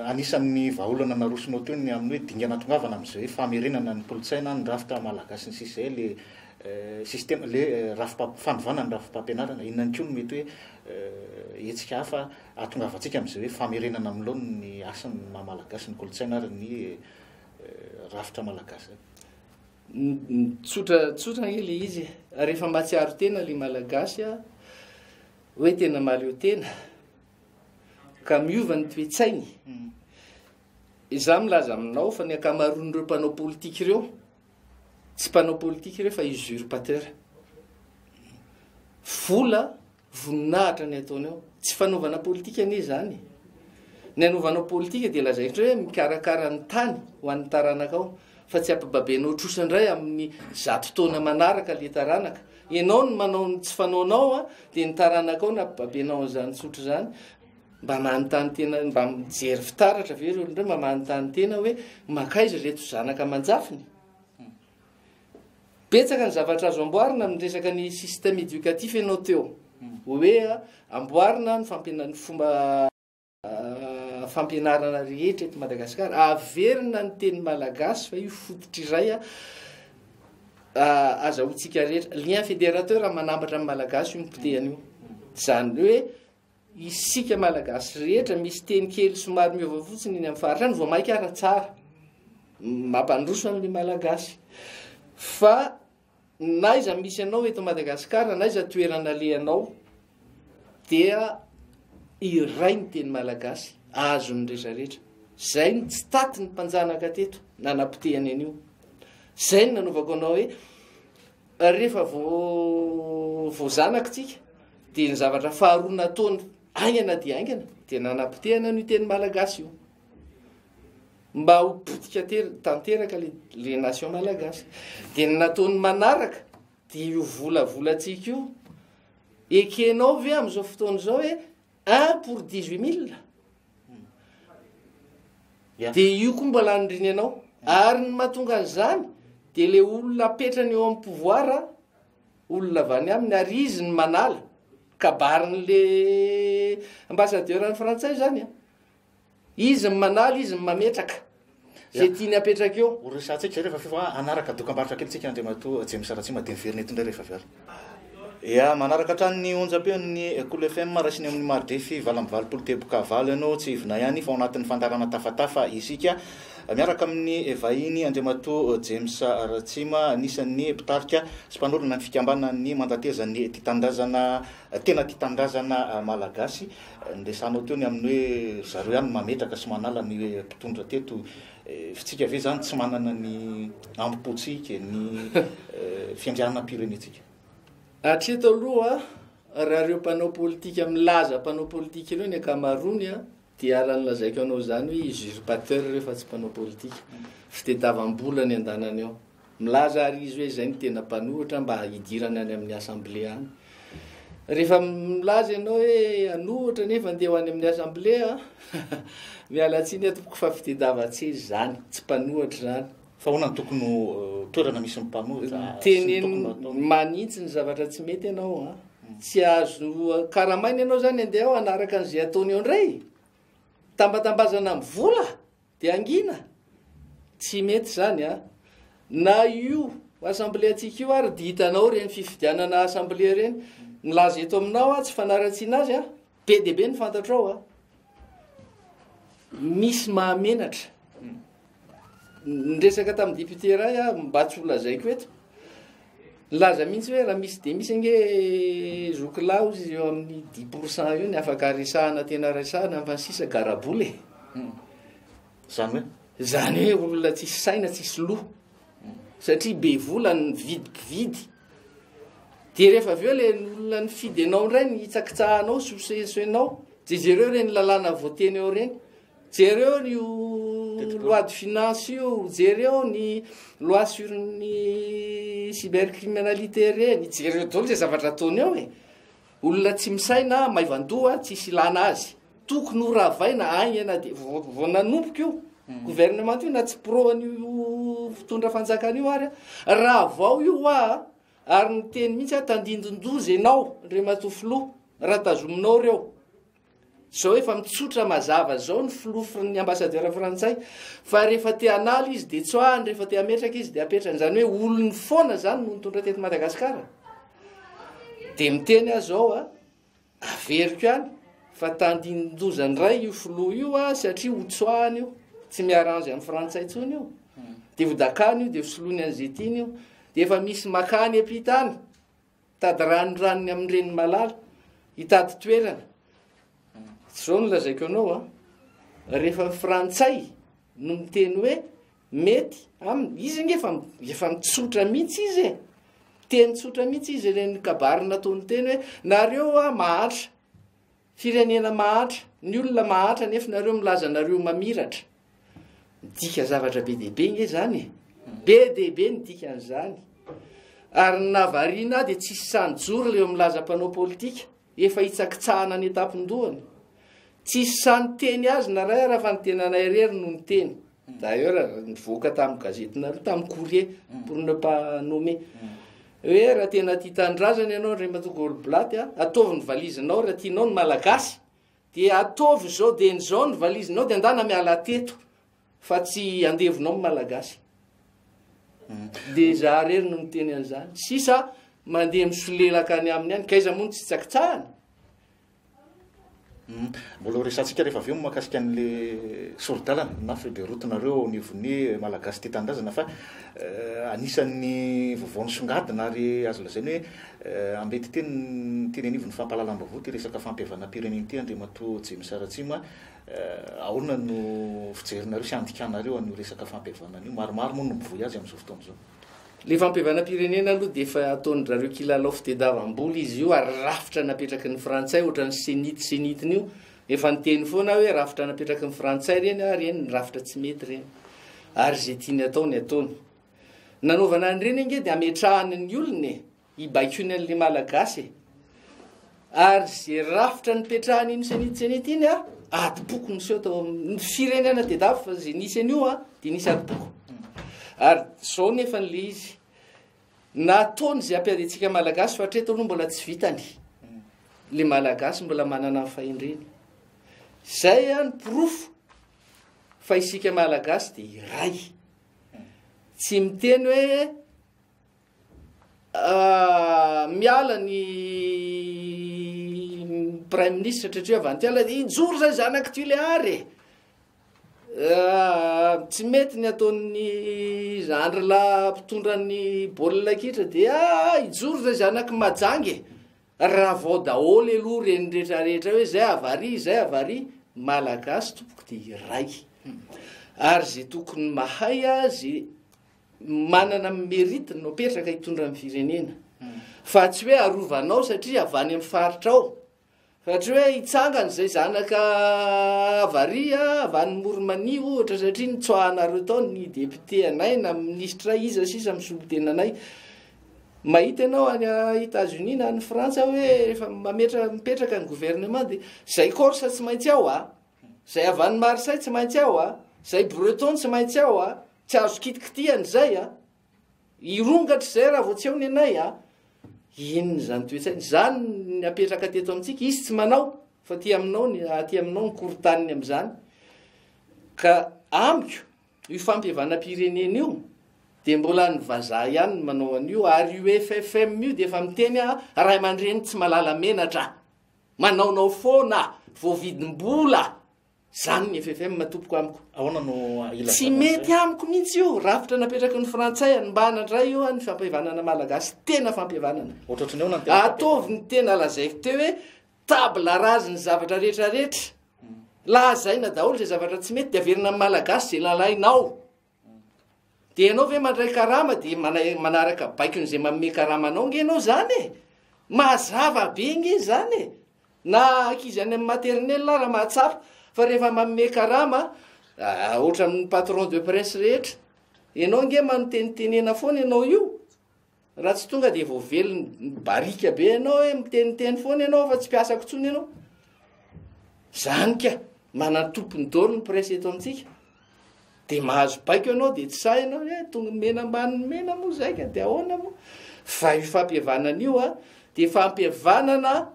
anisan'ny vahaolana narosonao teo ny amin'ny hoe dingana tongavana amin'izay hoe famerenana ny kolontsaina, ny rafitra malagasy sy ny sisa izay, le système, le rafi-pamp-, fanovana ny rafi-pampianarana. Inona ihany koa no mety hoe hetsika hafa hahatongavantsika amin'izay hoe famerenana amin'ny laoniny ny hasin'ny maha malagasy, ny kolontsaina ary ny rafitra malagasy izay? Tsotra tsotra ange le izy e. Rehefa mahatsiaro tena le Malagasy a, hoe tena mahaleo tena, ka miova ny toe-tsainy. Izaho milaza aminao fa ny ankamaroan'ireo mpanao politika ireo, tsy mpanao politika ireo fa usurpateur. Vola Voninahitra ny ataony ao. Tsy fanaovana politika anie izany e. Ny anaovanao politika dia lazaiko indray hoe mikarakara ny tany ho an'ny taranakao, fa tsy ampibabenao trosa indray amin'ny zato taona manaraka le taranaka. Ianao no manao ny tsy fanaonao a, dia ny taranakao no ampibabenao an'izany tsotra izany. Mba manontany tena, mba mijery fitaratra ve ireo olona ireo, mba manontany tena hoe mankaiza ireto zanaka aman-jafiny? Betsaka ny zavatra azo amboarina amin'ny resaka ny système éducatif ianao teo. Hoe amboarina ny fampiana- ny fomba fampianarana rehetra eto Madagasikara. Averina ny teny malagasy fa io fototra iray azahoantsika rehetra. Lien fédérateur manambatra ny malagasy io nipotehana io. Izany hoe isika malagasy rehetra misy teny kely somary miova fotsiny eny amin'ny faritra any vao mainka ara tsara. Mampandroso an'ilay malagasy. Fa n'aiza misy anao eto Madagasikara, n'aiza toerana alehanao dia iray ny teny malagasy azon'ny rehetra rehetra. Zay no tsy taty ny mpanjanaka teto nanapotehany an'io. Zay no nanaovako anao hoe rehefa voazanaka tsika dia ny zavatra faharoa nataony haingana dia haingana dia nanapotehana an'io teny malagasy io. Mba ho potika tanteraka le nation malagasy. Dia ny nataony manaraka dia io volavolantsika io. Ekenao ve amin'izao fotoana izao hoe un pour 18 000? Dia io koa mbola anindriny anao. Ary ny mahatonga an'izany dia le olona apetrany eo amin'ny pouvoir, olona avy any aminy, ary izy ny manala. Kabarin'le ambassadeur ny frantsay zany a. Izy ny manala, izy ny mametraka. Zay tiany apetraka eo. Ho resahantsika izay rehefa avy eo fa hanaraka dokambarotra kely tsika Andriamatoa James Ratsima dia miverina eto indray rehefa avy eo. Ya, manaraka hatrany ny onjam-peon'ny Kolo FM raisiny amin'ny mari-drefy 88.8 ianao, tsy ivona ihany fa ao anatin'ny fandaharana Tafatafa isika miaraka amin'ny vahiny Andriamatoa James Ratsima, anisan'ny mpitarika sy mpanorina ny fikambanan'ny Mandatezan'ny Tia Tanindrazana, Tena Tia Tanindrazana Malagasy. Niresahanao teo ny amin'ny hoe ry zareo ihany no mametraka sy manala ny hoe mpitondra teto. F'tsika ve izany tsy manana ny ambopontsika, ny fiandrianam-pirenentsika? Hatreto aloha, raha ireo mpanao politika milaza mpanao politika ireo ny ankamaroany dia ara ny lazaiko anao izany hoe usurpateur ireo fa tsy mpanao politika. Fitediavam-bola ny andanany ao. Milaza ary izy hoe izay no tena mpanohitra mba hidirany any amin'ny assemblée any. Rehefa milaza ianao hoe hanohitra nefa andeha ho any amin'ny assemblée a, miala tsiny aho tompoko fa fitediavan-tseza izany, tsy mpanohitra izany. Fa ahoana no tokony ho toerana misy ny mpanohitra sy ny Teneno tokony ho atao? manitsy ny zavatra tsy mety ianao a. Tsy azo karamaina ianao izany andeha ao hanaraka an'izay ataony eo indray. Tambatambazana amin'ny vola. Dia hangina? Tsy mety izany a! Na io assemblée antsika io ary dia hitanao ireny fifidianana assemblée ireny. Milaza eto aminao aho, tsy fanaratsiana azy a! Be dia be ny fantatrao a! Misy mahamenatra. Niresaka tamin'ny député iray aho, mba tsy ho lazaiko eto. Nilaza mihitsy hoe raha misy dia misy ange zokilahy ozy izy eo amin'ny 10% eo ny afaka resahana tena resahana fa ny sisa garabola e. Izany hoe? Izany hoe olona tsisy saina, tsisy loha. Satria be vola ny mividy mpividy. Dia rehefa avy eo le olona nifidy anao indray ny hitsakitsahanao sy hosesoenao. Dia jereo ireny lalàna voateny eo ireny. Jereo io loi de finance io, jereo ny loi sur ny cybercriminalité ireny, jereo daholo izay zavatra ataony eo e. Olona tsy misaina, maivan-doha, tsisy ilana azy. Tokony ho ravaina haingana dia vao nanomboka io gouvernement io na tsy pro an'io mpitondra fanjakana io ary ravao io hoa ary niteny mihitsy aho tandindon-doza ianao Andriamatoa Filoha raha tazominao ireo. Zao efa mitsotra mazava zao ny filoha ny ambassadeur frantsay fa rehefa te hanala izy dia tsoahany, rehefa te hametraka izy dia apetrany. Izany hoe olony foana zany no nitondra teto Madagasikara. Dia miteny aho zao a, averiko ihany fa tandindoza indray io filoha io a, satria ho tsoahany io, tsy mi-arrange amin'ny frantsay intsony io. Dia ho dakany io, dia ho soloiny an'izay tiany io. Dia efa misy makany ampita any. Mitady ranoranony amin'ny reniny malala, hitady toerana. Zao no lazaiko anao a, rehefa ny frantsay no miteny hoe mety aminy, izy ange efa mitsotra mihitsy izy e, miteny tsotra mihitsy izy ireny kabary nataony teny hoe nareo a mahantra, Firenena mahantra, ny olona mahantra nefa nareo milaza nareo mamiratra. Midika zavatra be dia be nge zany e. Be dia be ny dikan'izany. Ary ny nahavariana ahy dia tsisy sahy nijoro ireo milaza mpanao politika, efa hitsakitsahana any an-tampon-dohany. Tsisy sahy niteny azy na ray ara fa ny tenanay irery no niteny. D'ailleurs nivoaka tamin'ny gazetinareo, tamin'ny courrier, pour ne pas nommer. Hoe raha tena tia tanindrazana ianao Andriamatoa Goldblatt a, ataovy ny valizinao raha tianao ny Malagasy, dia ataovy izao dia izao ny valizinao dia andana miala teto fa tsy andevonao ny Malagasy. Dia za rery no miteny an'izany. Sisa mandeha misolelaka any aminy any, k'aiza moa no tsy tsakitsahany? Mbola ho resahantsika rehefa avy eo mahakasika an'le sori-dalana na feuille de route nareo ao anivon'ny Malagasy Tia Tanindrazana fa anisan'ny vaovao nisongadina ary azo lazaina hoe ambeti-teny teny anivon'ny fampahalalam-baovao ity resaka fampihavanam-pirenena ity Andriamatoa James Ratsima. Ahoana no fijerinareo sy andikanareo an'io resaka fampihavanana io? Maromaro moa no mivoy azy amin'izao fotoana izao. Le fampihavanam-pirenena aloha dia efa ataon-dRareo kilalao fitediavam-bola izy io ary rafitra napetraky ny frantsay ohatran'ny cenit cenit-ny io, efa niteny foana aho hoe rafitra napetraky ny frantsay ireny ary eny ny rafitra tsy mety ireny ary izay tiany atao ny ataony. Nanaovana an'ireny ange dia ametrahany ny olona e! Hibaikoiny an'le Malagasy e! Ary ze rafitra nipetrahany iny cenit cenit iny a, adim-poko niseho tao amin'ny firenena tedavy fa ze nisy an'io a, de nisy adim-poko. Ary zao nefa le izy, nataony ze hampiady antsika Malagasy fa hatreto aloha mbola tsy vitany. Le Malagasy mbola manana ny fahendreny. Zay a ny porofo fa isika Malagasy de iray. Tsy miteny hoe Miala ny praiminisitra satria avy any Tiala, hijoro zay zanak'i Tuléar e! Tsy mety ny ataon'ny zandry lahy mpitondra ny baolina kitra dia hijoro zay zanak'i Majanga e! Ravao daholo aloha ireny rehetrarehetra hoe zay avy ary, zay avy ary, Malagasy tompoko dia iray. Ary zay tokony mahay ze manana mérite no apetraka hitondra ny firenena fa tsy hoe arovanao satria avy any amin'ny faritra ao fa tsy hoe hitsangana izay zanaka avaria avy any Morimania ohatra satria nitsoahanareo tao ny député anay na ministre iza sisa misolo tena anay mahita ianao any États-Unis na any Frantsa hoe rehefa mametra mipetraka ny gouvernement dia zay Corse tsy maintsy ao a Zay avy any Marseille tsy maintsy ao a! Zay breton tsy maintsy ao a! Tsy azo kitikitihana izay a! Hirongatra izay raha vao tsy ao ny anay a! Inona izany toe-tsaina izany ny apetraka teto amintsika? Izy tsy manao fa aty aminao ny aty aminao ny korontaniny amin'izany. Ka amiko io fampihavanam-pirenena io dia mbola ny vazaha ihany no manao an'io ary io FFM io dia efa miteny aho ray aman-dreny tsy malala menatra. Manaonao foana, voavidim-bola. Zany ny FFM tompoko amiko. Ahoana no ilazana Tsy mety amiko mihitsy io rafitra napetraky ny frantsay anombana indray io ny fampihavanana malagasy tena fampihavanana. Ohatrohatry ny ahoana ny tena Ataovy ny tena lazaiko teo hoe table rase ny zavatra rehetra rehetra. Lazaina daholo izay zavatra tsy mety dia averina amin'ny malagasy izay lalainao. Dia ianao ve mandray karama dia manaraka baikon'izay manome karama anao nge ianao zany e! Mazava be nge zany e! Na ankizy any amin'ny maternelle ara mahatsapa fa rehefa manome karama, ohatran'ny patron de presse rehetra, ianao nge manotenitenena foana ianao io, Raha tsy tonga dia voavelony barika be ianao hoe miteniteny foana ianao fa tsy mpiasako intsony ianao. Zany ka, manan-tompony daholo ny presse eto amintsika. Dia mahazo baiko ianao dia tsy sahy ianao hoe tonga mena ambanin'ny mena moa zay ka dia ahoana moa. Fa io fampihavanana io a, dia fampihavanana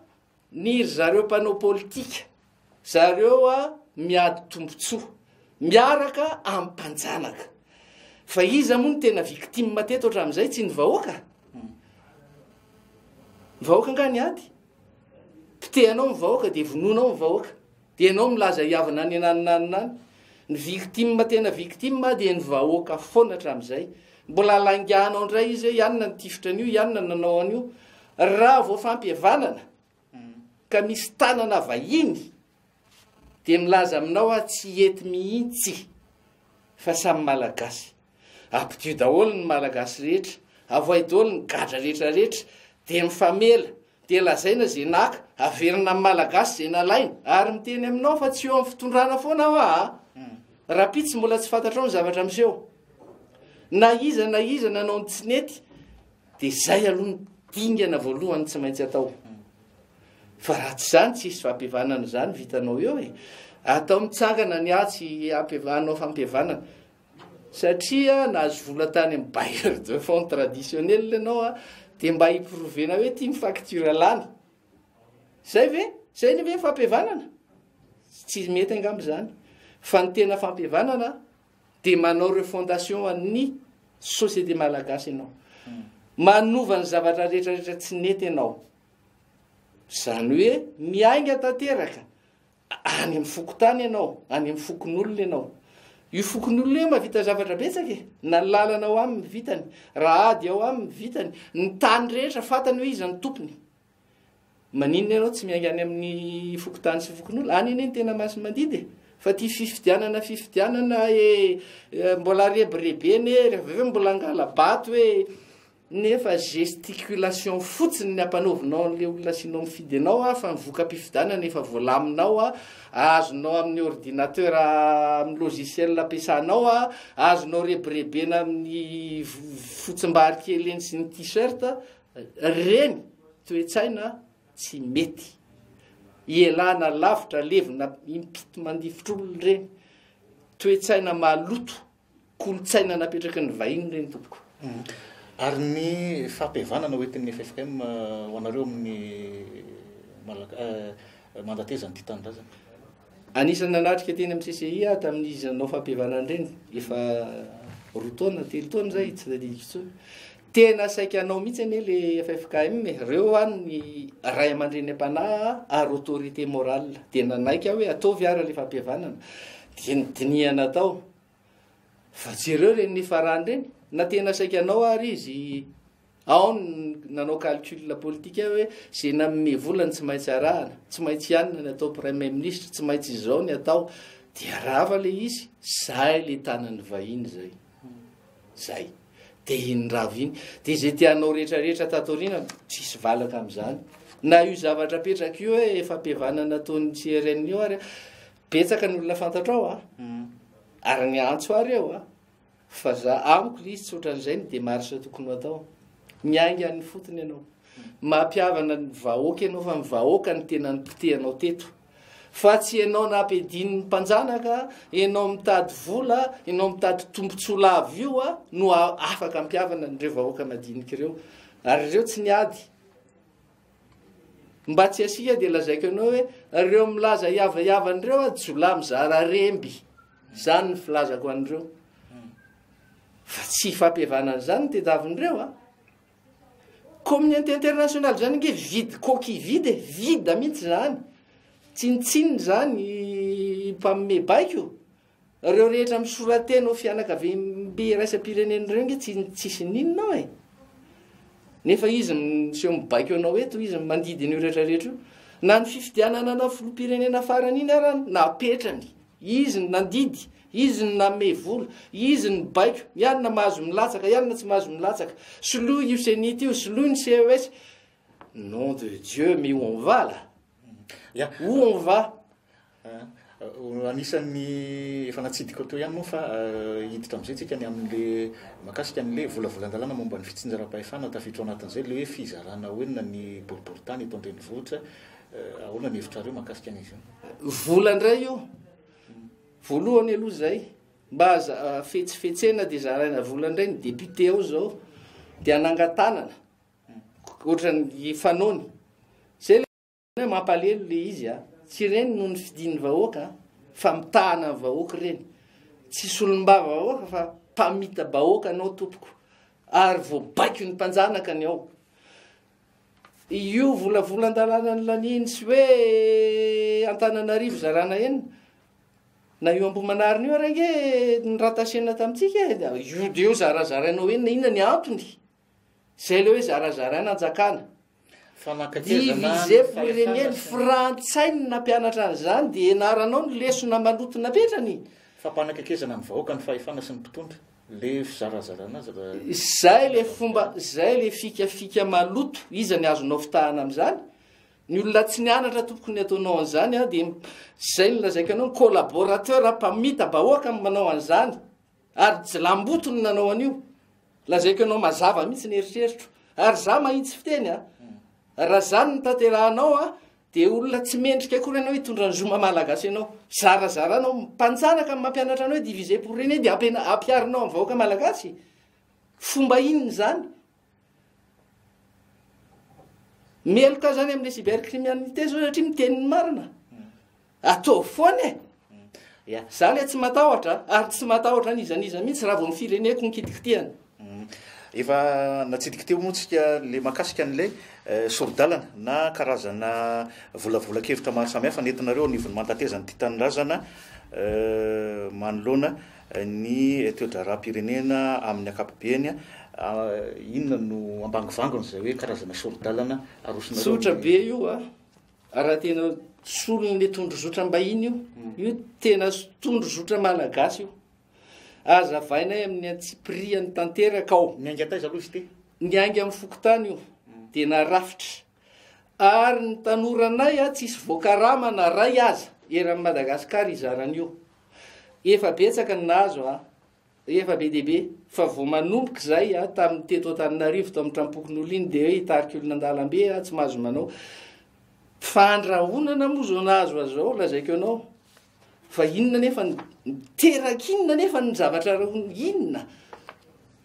Ny ry zareo mpanao politika, zareo a miady tombotsoa, miaraka amin'ny mpanjanaka. Fa iza moa no tena victime teto hatramin'izay? Tsy ny vahoaka? Ny vahoaka angaha niady? Potehanao ny vahoaka dia vonoinao ny vahoaka. Dia ianao milaza hihavana any ananona any any. Ny victime tena victime dia ny vahoaka foana hatramin'izay. Mbola lainganao indray izy hoe ianona nitifitra an'io, ianona nanao an'io. Raha vao fampihavanana ka misy tanana vahiny dia milaza aminao aho tsy hety mihitsy fa samy Malagasy. Ampidio daholo ny Malagasy rehetra, avoay daholo ny gadra rehetra rehetra dia mifamela, dia lazaina ze naka, averina amin'ny Malagasy ze nalaina, ary miteny aminao fa tsy eo amin'ny fitondrana foana aho aa. Rapitsy mbola tsy fantatrao ny zavatra miseho. Na iza na iza nanao ny tsy nety Dia izay aloha ny dingana voalohany tsy maintsy atao. Fa raha tsy izany tsy hisy fampihavanana izany vitanao eo e. Atao mitsangana ny atsy hampihavanao fampihavanana. Satria nahazo vola tany amin'ny bailleur de fonds traditionnel ianao a, dia mba hi-prouver-na hoe ity ny facture lany. Zay ve? Zay ve ny fampihavanana? Tsy mety angamba izany. Fa ny tena fampihavanana dia manao refondation an'ny société malagasy ianao. Manova ny zavatra rehetra rehetra tsy nety ianao. Izany hoe miainga tanteraka Any amin'ny fokontany ianao, any amin'ny fokonolona ianao. Io fokonolona io mahavita zavatra betsaka e. Na ny lalana ao aminy vitany, raha ady ao aminy vitany, ny tany rehetra fantany hoe iza no tompony. Maninona ianao tsy miainga any amin'ny fokontany sy fokonolona? Any anie ny tena masi-mandidy e. Fa ty fifidianana fifidianana e, mbola rebirebena e, rehefa avy eo mbola angala-bato e. Nefa gesticulation fotsiny ny ampanaovinao an'le olona asianao mifidy anao a, fa ny voka-pifidianana efa voalaminao a, azonao amin'ny ordinateur amin'ny logiciel ampiasanao a, azonao rebirebena amin'ny fotsimbary kely eny sy ny t-shirt, reny toe-tsaina tsy mety. Ialana lavitra levona impito mandifotr'olona ireny, toe-tsaina maloto. Kolontsaina napetraky ny vahiny ireny tompoko. Ary ny fampihavanana ho entin'ny ffkm ho anareo amin'ny mandateza ny Tia Tanindrazana? Anisan'ny nanatrika teny amin'ny CCI aho tamin'izy nanao fampihavanana ireny, efa roa taona, telo taona izay, tsy tadidiko intsony. Tena saika hanao mihitsy anie le ffkm e, reo any ny ray aman-dreny am-panahy ary autorité morale, dia nanaiky aho hoe ataovy ara le fampihavanana, dia nodinihana tao. Fa jereo ireny nifarany ireny, na tena saika hanao ary izy, ao ny nanao calcul politique hoe izay nanome vola no tsy maintsy arahana, tsy maintsy ianona ny atao premier ministre, tsy maintsy izao ny atao, dia rava le izy, zay le tanan'ny vahiny zay, zay, de iny rava iny, de izay te hanao rehetra rehetra tato aoriana, tsisy valaka amin'izany, na io zavatra apetraka io hoe fampihavanana ataon'ny CRN io ary, Betsaka ny olona fantatrao a! Ary niantso ahy reo a! Fa za amiko le izy tsy otran'izay ny démarche tokony ho atao. Miainga any fotony ianao. Mampihavana ny vahoaka ianao fa ny vahoaka no tena nipotehanao teto. Fa tsy ianao nampiadian'ny mpanjanaka, ianao mitady vola, ianao mitady tombotsoa lava io a no afaka hampihavana an'ireo vahoaka madinika ireo. Ary ireo tsy niady. Mba tsy asiaka dia lazaiko anao hoe reo milaza hiavahiavana ireo a jiolahy mizara remby. Zany ny filazako an'ireo. Fa tsy fampihavanana izany ny tediavin'ireo a. Communauté internationale zany nge vide, coquille vide e, vide mihitsy zany. Tsinontsinona zany mpanome baiko. Reo rehetra misoratena ho fianakaviambe iraisam-pirenena ireo nge tsy tsisy n'inona ao e. Nefa izy miseho mibaiko anao eto, izy mandidy an'io rehetra rehetra io. Na ny fifidianana na filoham-pirenena farany iny ara napetrany. Izy no nandidy, izy no nanome vola, izy no nibaiko, ianona mahazo milatsaka, ianona tsy mahazo milatsaka. Soloy io CENIT io, soloy ny CES. Nom de Dieu, mais où on va là? Ya. Où on va? Anisan'ny efa natsidika teo ihany moa fa hiditra amin'izay tsika ny amin'le mahakasika an'le volavolan-dalàna momba ny fitsinjaram-pahefana tafiditra ao anatin'izay le hoe fizarana ho enina ny boriborintany eto an-drenivohitra. Ahoana ny hevitrareo mahakasika an'izy io? Vola indray io. Voalohany aloha izay, mba aza fetsifetsena dia zaraina vola indray ny député ao izao dia hanangan-tanana ohatran'ny fanaony. Izay Hoe mampalelo le izy a! Tsy ireny no nifidin'ny vahoaka a! Fa mitahana ny vahoaka ireny. Tsy solombava vahoaka fa mpamita-bahoaka anao tompoko. Ary voabaikon'ny mpanjanaka ny ao. Io volavolan-dalàna nolaniany sy hoe Antananarivo zarana enina, na io Ambohimanarina io ary ange ni-rattacher-na tamintsika e! Io dia io zarazarainao enina, inona ny antony? Zay le hoe zarazaraina anjakana. Divisé pour régner, ny frantsay no nampianatra an'izany dia ianaranao ny lesona maloto napetrany. Fampanakaikezana ny vahoaka ny fahefana sy ny mpitondra, le fizarazarana azy raha. Zay le fomba, zay le fikafika maloto, iza ny azonao fitahana amin'izany? Ny olona tsy nianatra tompoko ny ataonao an'izany a, dia zay no lazaiko anao, ny collaborateur mpamita-bahoaka no manao an'izany. Ary jilamboto no nanao an'io. Lazaiko anao mazava mihitsy ny eritreritro. Ary za mahitsy fiteny a. Raha zany no tanterahanao a, Dia olona tsy mendrika akory ianao hitondra ny zoma malagasy ianao. Zarazaranao, mpanjanaka no mampianatra anao hoe diviser pour régner dia ampiana- ampiharinao amin'ny vahoaka malagasy. Fomba inona izany? Meloka zany amin'ilay cybercriminalité zao satria miteny ny marina. Ataovy foana e! Ya. Za le tsy matahotra ary tsy matahotra an'iza n'iza mihitsy raha vao ny fireneko no kitikitihana. Efa natsidika teo moa tsika le mahakasika an'ilay sori-dalana na karazana volavolan-kevitra maro samihafa nentinareo anivon'ny Mantatezan'ny Tia Tanindrazana manoloana ny toe-draharaham-pirenena amin'ny ankapobeny. Inona no ambangovangony izay hoe karazana sori-dalana arosonareo? Tsotra be io a! Raha tena solon'le tondrozotram-bahiny io, io tena tondrozotra malagasy io. Azavainay amin'ny antsipiriany tanteraka ao. Niainga taiza aloha izy ity? Niainga amin'ny fokontany io, dia narafitra. Ary ny tanoranay a, tsisy voakarama na ray aza eran'i Madagasikara hizara an'io. Efa betsaka ny nahazo a. Efa be dia be, fa vao manomboka izay a, tamin'ny teto Antananarivo, tao amin'ny tranompokonolona iny, dia hoe hitarika olona an-dalambe a, tsy mahazo manao. Fandrahonana moa izao nahazo azy izao, lazaiko anao. Fa inona nefa ny, miteraka inona nefa ny zavatra rahona, inona?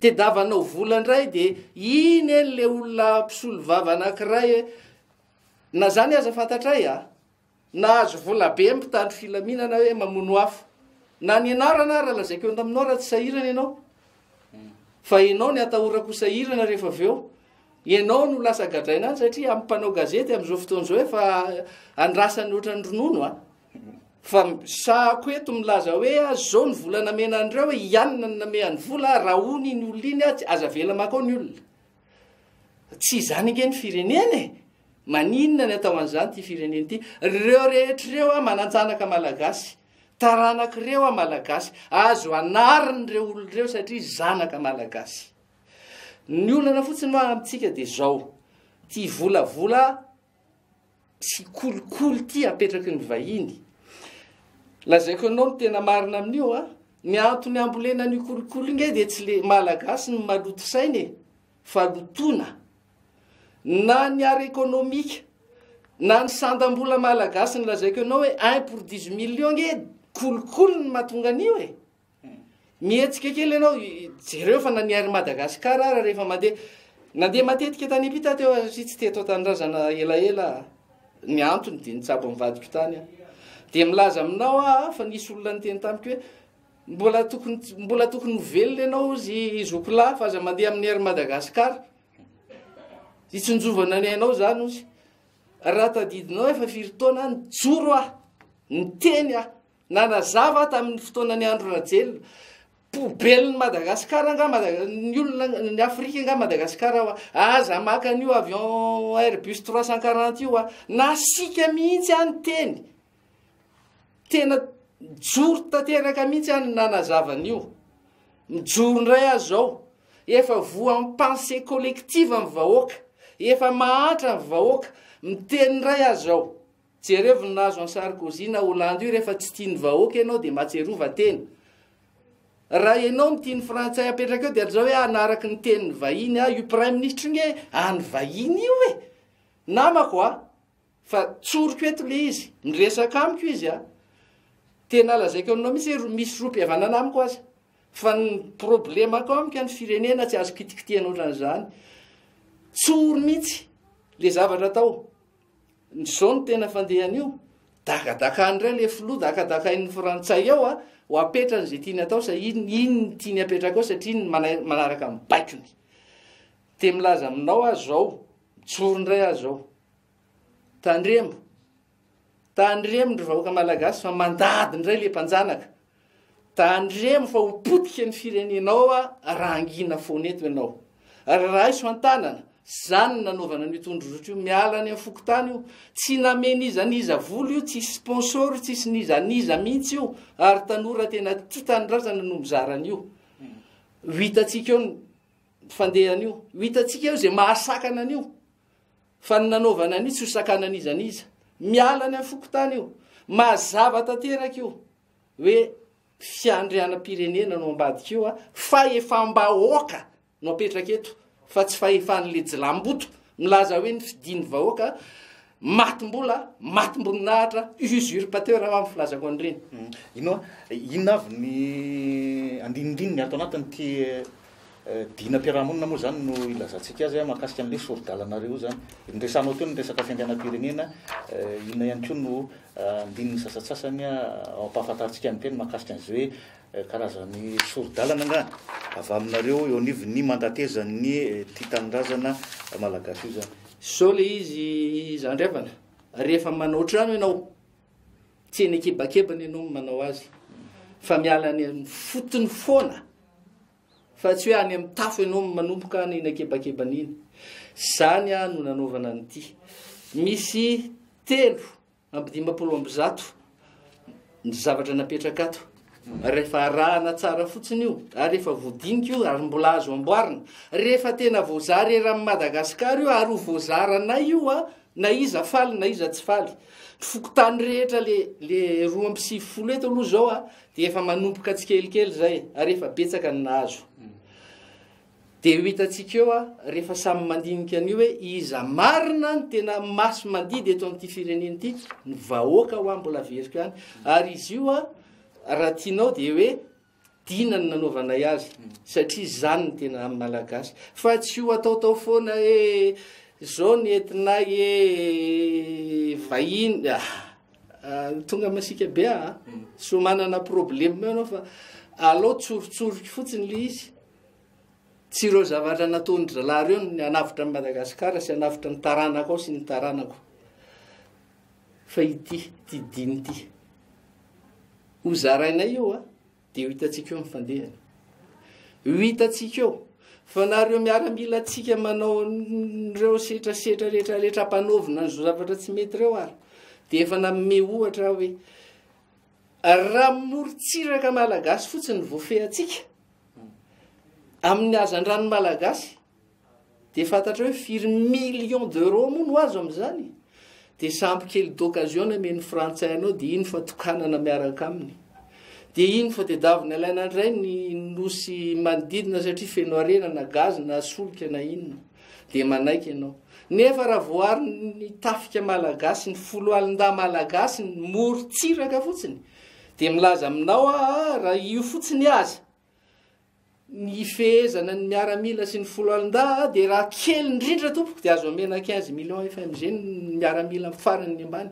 Tedavanao vola indray dia iny eny le olona mpisolo vava anankiray e, na zany aza fantatray a. Nahazo vola be ny mpitandro filaminana hoe mamono afo. Na ny anarana ara lazaiko eo aminao raha tsy sahirana ianao. Fa ianao ny atahorako ho sahirana rehefa avy eo. Ianao no lasa gadraina any satria amin'ny mpanao gazety amin'izao fotoana izao efa andrasany ohatran'ny ronono a. Fa sahako eto milaza hoe ah, zao ny vola namena an'ireo hoe ianona ny namehany vola, rahona iny olona iny, ah, aza avela makao ny olona. Tsy izany ange ny firenena e! Maninona ny atao an'izany ity firenena ity? Reo rehetra ireo a manan-janaka malagasy, taranak'ireo a malagasy, azo anarina ireo olona ireo satria zanaka malagasy. Ny olana fotsiny moa amintsika dia izao, ity volavola sy kolikoly ity apetraky ny vahiny. Lazaiko anao ny tena marina amin'io a, ny antony ambolena an'io kolikoly io nge dia tsy le malagasy no maloto saina e, fa lotoina. Na ny ara-ekonomika, na ny sandam-bola malagasy ny lazaiko anao hoe un pour 18 millions nge kolikoly ny mahatonga an'io e. Mihetsika kely ianao, jereo fa na ny Air Madagascar ara rehefa mandeha, nandeha matetika tany am-pita aho teo satria tsy teto an-tanindrazana elaela ny antony dia nitsabo ny vadiko tany aho. Dia milaza aminao aho fa nisy olona niteny tamiko hoe mbola tokony mbola tokony ho velona ianao hozy zokilahy fa aza mandeha amin'ny Air Madagascar. Hitsinjovana ny ainao izany hozy. Raha tadidinao efa firy taona nijoro aho, niteny aho, Nanazava aho tamin'ny fotoanan'i Andry Rajoelina, poubelle-n'i Madagascar angaha Mada-, ny olona, ny Afrika angaha Madagascar hoa, aza maka an'io avion Airbus 340 io hoa, nasiaka mihitsy aho niteny, tena nijoro tanteraka mihitsy aho nanazava an'io, mijoro indray aho zao, efa voan'ny pensée collective ny vahoaka, efa mahantra ny vahoaka, miteny indray aho zao. Jerevo ny nahazo an'i Sarkozy na Hollande io rehefa tsy tian'ny vahoaka ianao dia mahatsiarova tena. Raha ianao no tian'ny frantsay apetraka eo dia lazao hoe hanaraka ny tenin'ny vahiny aho, io praiminisitra io nge any vahiny io e! Namako a! Fa tsoriko eto le izy, miresaka amiko izy a! Tena lazaiko aminao mihitsy hoe misy rohim-pihavanana amiko aza. Fa ny problemako amiko ny firenena tsy azo kitikitihana ohatran'izany. Tsory mihitsy le zavatra atao. Zao no tena fandehan'io, dakadakany indray le filoha, dakadakain'ny frantsay eo a, ho apetrany izay tiany atao sa iny, iny ny tiany apetraka ao satria iny manaraka ny baikony. Dia milaza aminao aho zao, mijoro indray aho zao, tandremo, tandremo ry vahoaka malagasy fa mandady indray le mpanjanaka, Tandremo fa ho potika ny firenenao raha hangina foana eto ianao. Raiso an-tanana, zany no nanaovana an'io tondrozotra io, miala any amin'ny fokontany io, tsy namen'iza n'iza vola io, tsisy sponsor, tsisy n'iza n'iza mihitsy io, ary tanora tena tia tanindrazana no mizara an'io. Ho hitantsika eo ny fandehan'io, ho hitantsika eo izay mahasakana an'io, fa ny nanaovana an'io tsy ho sakanan'iza n'iza. Miala any amin'ny fokontany io, mazava tanteraka io. hoe fiandrianam-pirenena no ambadika io a, fahefam-bahoaka no apetraka eto fa tsy fahefan'le jilamboto milaza hoe ny fidin'ny vahoaka. Matim-bola, matim-boninahitra, usurpateur aho amin'ny filazako an'ireny. Ino, inona avy ny andinindininy ato anatin'ity dinam-piarahamonina moa izany no ilazantsika azy mahakasika an'ilay sori-dalanareo io izany? Noresahanao teo ny resaka fiandrianam-pirenena, inona ihany koa no andininy sasantsasany ao ampahafantarintsika ny teny mahakasika an'izay hoe karazan'ny sori-dalana angaha avy aminareo eo anivon'ny mandatezan'ny Tia Tanindrazana Malagasy io izany? Zao le izy zandry havana, rehefa manao trano ianao, tsy eny an-kebakebana ianao no manao azy, fa miala any amin'ny fotony foana, fa tsy hoe any amin'ny tafo ianao no manomboka any eny an-kebakebana iny. Zany no nanaovana an'ity. Misy 153 ny zavatra napetraka ato. Rehefa arahana tsara fotsiny io, ary efa voadinika io, ary mbola azo amboarina. Rehefa tena voazara eran'i Madagasikara io, ary ho voazaranay io a, na iza faly na iza tsy faly. Ny fokontany rehetra le, le 92 eto aloha izao a, dia efa manomboka tsikelikely izay, ary efa betsaka ny nahazo. Dia ho hitantsika eo rehefa samy mandinika an'io hoe iza marina no tena maso mandidy eto amin'ity firenena ity, ny vahoaka hoa mbola averiko ihany. Ary izy io raha tianao dia hoe dina no nanaovanay azy satria izany no tena amin'ny Malagasy. Fa tsy ho ataotao foana hoe zao ny entinay hoe vahiny, ah, tonga masiaka be aho a. Sao manana problème eo ianao fa alao tsoritsoriko fotsiny le izy. Tsy ireo zavatra nataon-dry zalahy ireo no hanavotra an'i Madagasikara sy hanavotra ny taranakao sy ny taranako. Fa ity, ity diny ity. Ho zarainay io a, dia ho hitantsika eo ny fandehany. Ho hitantsika eo. Fa na ireo miaramilantsika manao ireo setrasetra rehetra rehetra ampanaovina an'izao zavatra tsy mety ireo ary, dia efa nanome ohatra aho hoe, raha morontsiraka malagasy fotsiny no voafehintsika, Amin'ny hazandrano malagasy dia fantatrao hoe firy millions d'euros moa no azo amin'izany? Dia sampy kely d'occasion amen'ny frantsay anao dia iny fa tokanana miaraka aminy. Dia iny fa tedavina alaina indray ny nosy manodidina satria feno harena na gaz na solika na inona. Dia manaiky ianao. Nefa raha voaro ny tafika malagasy, ny foloalindahy malagasy, ny morontsiraka fotsiny, dia milaza aminao aho raha io fotsiny aza, Ny hifehezana ny miaramila sy ny foloalindahy dia raha kely indrindra tompoko dia azo omena 15 millions FMG ny miaramila farany ambany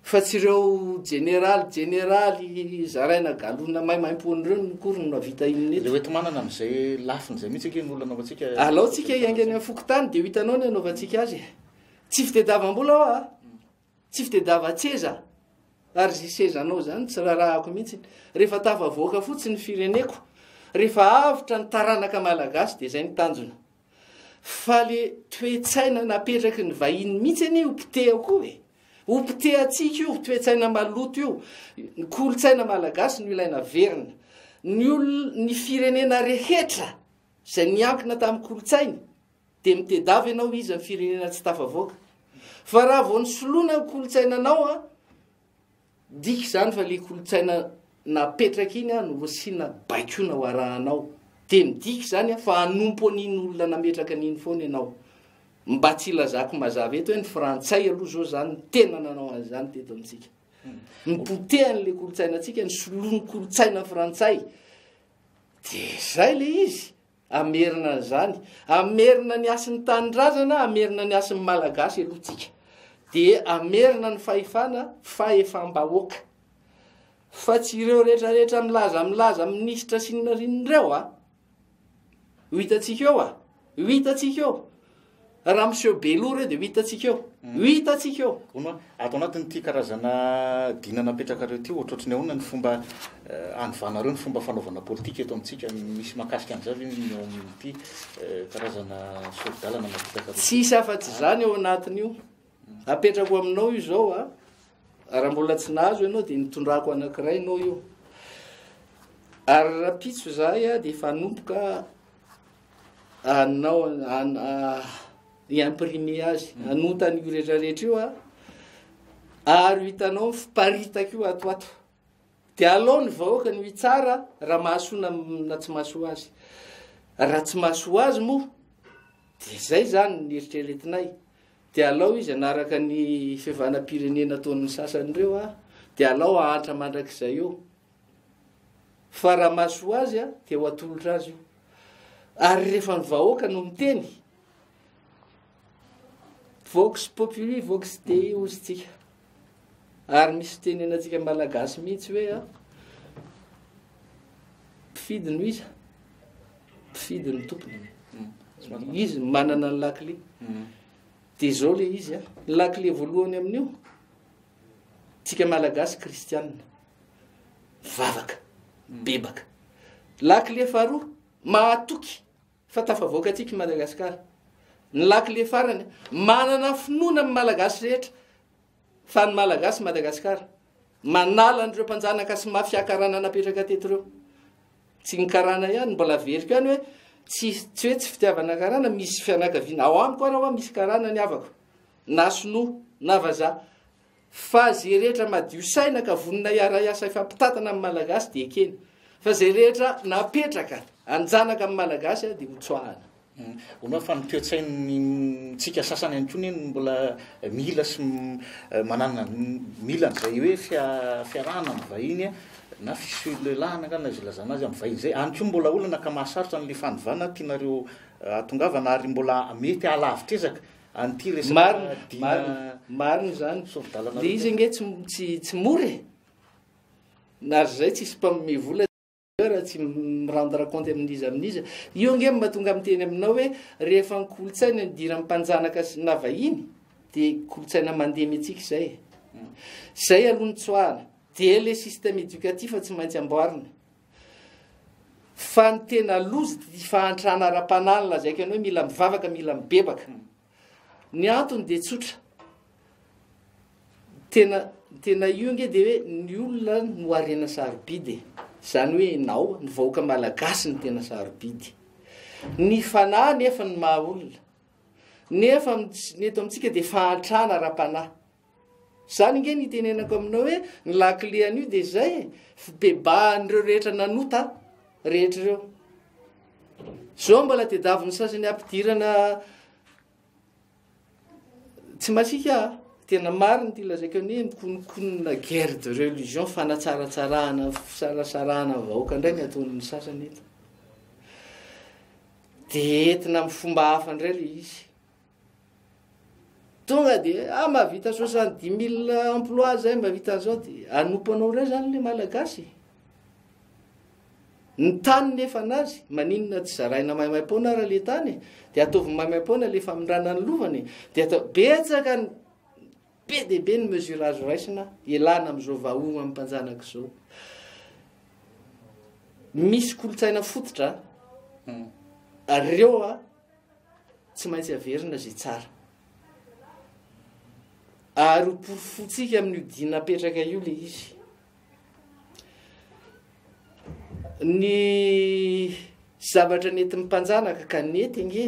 fa tsy ireo jeneraly jeneraly zaraina galona maimaimpoana ireo no akory no nahavita inona eto. Ilay hoenti-manana amin'izay lafiny izay mihitsy ange no olona anaovantsika. Alao tsika hiainga any amin'ny fokontany dia ho hitanao ny anaovantsika azy e. Tsy fitediavam-bola aho a. Tsy fitediavan-tseza ary zay sezanao zany tsy rarahako mihitsy. Rehefa tafavoaka fotsiny ny fireneko, rehefa avotra ny taranaka malagasy dia zay ny tanjona. Fa le toe-tsaina napetraky ny vahiny mihitsy anie ho potehako io e. Ho potehantsika io toe-tsaina maloto io. Ny kolontsaina malagasy no ilaina averina. Ny olona, ny firenena rehetra izay niankina tamin'ny kolontsainy Dia mitedava ianao iza ny firenena tsy tafavoaka. Fa raha vao nisoloana ny kolontsainanao an, dika izany fa le kolontsaina napetraka iny an no asiana baikoana ho arahanao. Dia midika izany an fa hanompo an'iny olona nametraka an'iny foana ianao. Mba tsy hilazako mazava eto hoe ny frantsay aloha izao izany no tena nanao an'izany teto amintsika. Nipotehany le kolontsainantsika, nisoloany kolontsaina frantsay. Dia izay le izy. Hamerina an'izany. Hamerina ny hasin'ny tanindrazana, hamerina ny hasin'ny Malagasy aloha tsika. Dia hamerina ny fahefana, fahefam-bahoaka. Fa tsy ireo rehetra rehetra milaza milaza minisitra sy inona ry inona ireo a. Ho hitantsika eo a. Ho hitantsika eo. Raha miseho be loha ireo dia ho hitantsika eo. Ho hitantsika eo. Hono a, ato anatin'ity karazana dina napetrakareo ity, ohatrohatry ny ahoana ny fomba hanovanareo ny fomba fanaovana politika eto amintsika? Misy mahakasika an'izay ve ny eo amin'ity karazana sori-dalana napetrakareo ity? Tsisy afa-tsy izany ao anatin'io. Apetrako aminao io izao a, raha mbola tsy nahazo ianao dia nitondrako anankiray ianao io. Ary rahampitso izahay dia efa hanomboka hanao hi-imprimer azy, hanonta an'io rehetra rehetra io a, ary ho hitanao ny fiparitaka io ato ato. Dia alao ny vahoaka no hitsara raha mahasoa na, na tsy mahasoa azy. Raha tsy mahasoa azy moa, dia izay izany ny eritreretinay. Dia alao izy hanaraka ny fihavanam-pirenena ataon'ny sasany ireo a, dia alao hahantra mandrakizay eo. Fa raha mahasoa azy a, dia ho atolotra azy io. Ary rehefa ny vahoaka no miteny, vox populi vox dei hozy tsika. Ary misy fitenenantsika malagasy mihitsy hoe a, mpifidy no iza? Mpifidy ny tompony. Izy no manana ny lakile. Dia izao le izy a, ny lakile voalohany amin'io, tsika malagasy kristianina, mivavaka, mibebaka. Lakile faharoa, mahatoky fa tafavoaka antsika i Madagasikara. Ny lakile farany, manana finoana amin'ny malagasy rehetra fa ny malagasy Madagasikara. Manala an'ireo mpanjanaka sy mafia karana napetraka teto ireo. Tsy ny karana ihany, mbola averiko ihany hoe tsy tsy hoe tsy fitiavana karana, misy fianakaviana ao amiko ara hoa misy karana ny havako, na sinoa na vazaha. Fa ze rehetra madio saina ka vonona hiara-hiasa hifampitantana amin'ny malagasy dia ekena. Fa ze rehetra napetraka hanjanaka amin'ny malagasy dia hotsoahana. Hono fa ny toe-tsain'ny tsika sasany ihany koa anie no mbola mila sy manana mila an'izay hoe fiarahana amin'ny vahiny na fisolelahana angamba na izay ilazana azy amin'ny vahiny izay. Any koa mbola olana ka mahasarotra an'ilay fanovana tianareo hahatongavana ary mbola mety hahalavitra ezaka an'ity resaka Marina, marina, marina izany. sovi-dalana Le izy ange tsy tsy tsy mora e. Na ry zay tsisy mpanome vola. Raha tsy mi-rendre compte amin'iza amin'iza. Io ange no mahatonga miteny aminao hoe rehefa ny kolontsaina nidiran'ny mpanjanaka sy na vahiny dia kolontsaina mandemy antsika izay. Izay aloha no tsoahana. Dia le système éducatif tsy maintsy amboarina. Fa ny tena loza dia fahantrana ara-panahy no lazaiko anao hoe mila mivavaka, mila mibebaka. Ny antony dia tsotra. Tena tena io ange dia hoe ny olona no harena sarobidy e. Izany hoe ianao, ny vahoaka malagasy no tena sarobidy. Ny fanahy nefa no maha olona. Nefa ny eto amintsika dia fahantrana ara-panahy. Izany ange no itenenako aminao hoe ny lakile an'io dia izay e, fibebahan'ireo rehetra nanota rehetra ireo. Izao mbola tediavin'ny sasany hampidirana Tsy masiaka a! Tena marina ity lazaiko an'i mikononkonona guerre de religion fanatsaratsarahana fisarasarahana vahoaka indray ny ataon'ny sasany eto. De entina amin'ny fomba hafa indray le izy. Tonga de ah mahavita 70 000 emploi zay mahavita an'izao de hanompo anao indray zany le malagasy. Ny tany nefa anazy, maninona tsy zaraina maimaimpoana ara le tany e? De ataovy maimaimpoana le famindrana ny lovany e? De atao, betsaka ny, be dia be ny mesure azo raisina ialana amin'izao vahoho amin'ny mpanjanaka izao. Misy kolontsaina fototra ary ireo a, tsy maintsy averina izay tsara. Ary ho porofointsika amin'io dina apetraka io le izy. Ny zavatra nentin'ny mpanjanaka ka nety ange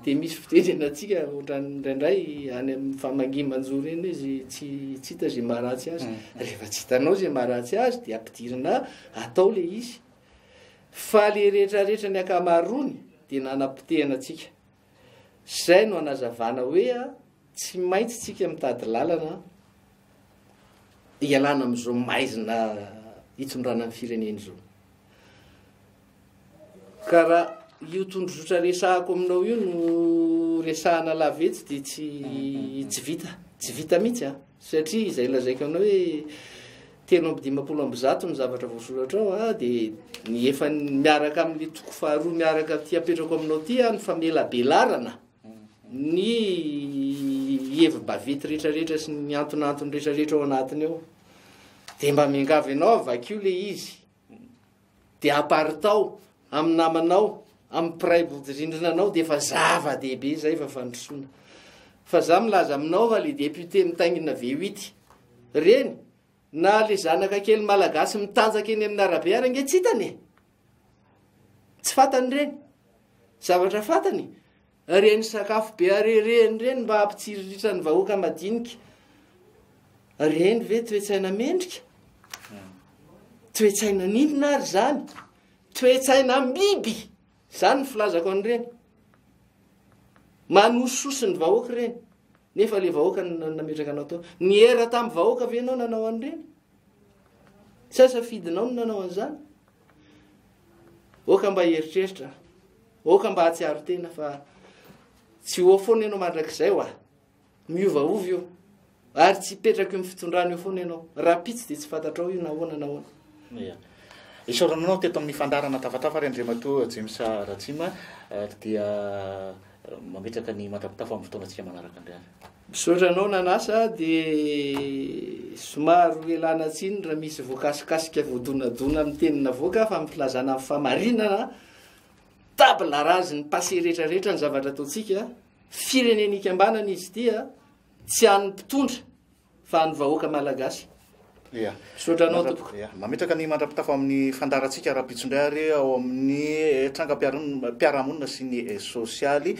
dia misy fitenena antsika ohatran'ny indraindray any amin'ny famangian-manjo ireny izy tsy tsy hita izay maharatsy azy. Rehefa tsy hitanao izay maharatsy azy dia ampidirina atao le izy. Fa le rehetrarehetra ny ankamaroany dia nanapotehana antsika. Izay no anazavana hoe tsy maintsy tsika mitady lalana hialana amin'izao maizina hitondrana ny firenena izao. Ka raha io tondrozotra resahako aminao io no resahana lava etsy dia tsy tsy vita, tsy vita mihitsy a, satria izay lazaiko anao hoe 153 ny zavatra voasoratra ao a, dia ny efa miaraka amin'le toko faharoa miaraka aty apetrako aminao ity a, ny famelabelarana ny hevi-baventy rehetrarehetra sy ny antonantony rehetrarehetra ao anatiny ao. Dia mba miangavy anao vakio le izy. Dia aparitao amin'ny namanao, amin'ny mpiray vodirindrina anao dia efa zava-dehibe izay fa fandrosoana. Fa za milaza aminao fa le député mitaingina V8 reny na le zanaka kely malagasy mitanjaka eny amin'ny arabe ary ange tsy hitany e. Tsy fantany ireny. Zavatra fantany, ireny sakafo be harerehiny ireny mba hampitsiriritra ny vahoaka madinika. Ireny ve toe-tsaina mendrika? Toe-tsaina n'inona ary izany? Toe-tsaina biby! Izany ny filazako an'ireny. Manososy ny vahoaka ireny. Nefa le vahoaka no nametraka anao teo. Niera tamin'ny vahoaka ve ianao nanao an'ireny? Sa safidinao no nanao an'izany? Oka mba hieritreritra, oka mba hahatsiaro tena fa tsy ho eo foana ianao mandrakizay hoa. Miovaova io. Ary tsy hipetraka eo amin'ny fitondrana eo foana ianao. Rahampitso dia tsy fantatrao io na ahoana na ahoana. Ia. Isaorana anao teto amin'ny fandaharana Tafatafa ry Andriamatoa James Ratsima ary dia mametraka ny mandra-pitafa amin'ny fotoanantsika manaraka indray ary. Misaotra anao nanasa dia somary ho ialana tsiny raha misy voakasikasika voadonadona amin'ny teny navoaka fa amin'ny filazana ny fahamarinana, table rase ny passé rehetra rehetra ny zavatra ataontsika, firenena ikambanana izy ity a, tsy an'ny mpitondra fa an'ny vahoaka malagasy. Ia. Misaotra anao tompoko. Ia. Mametraka ny mandra-pitafa amin'ny fandaharantsika rahampitso indray ary ao amin'ny trangam-piarahamonina sy ny sosialy.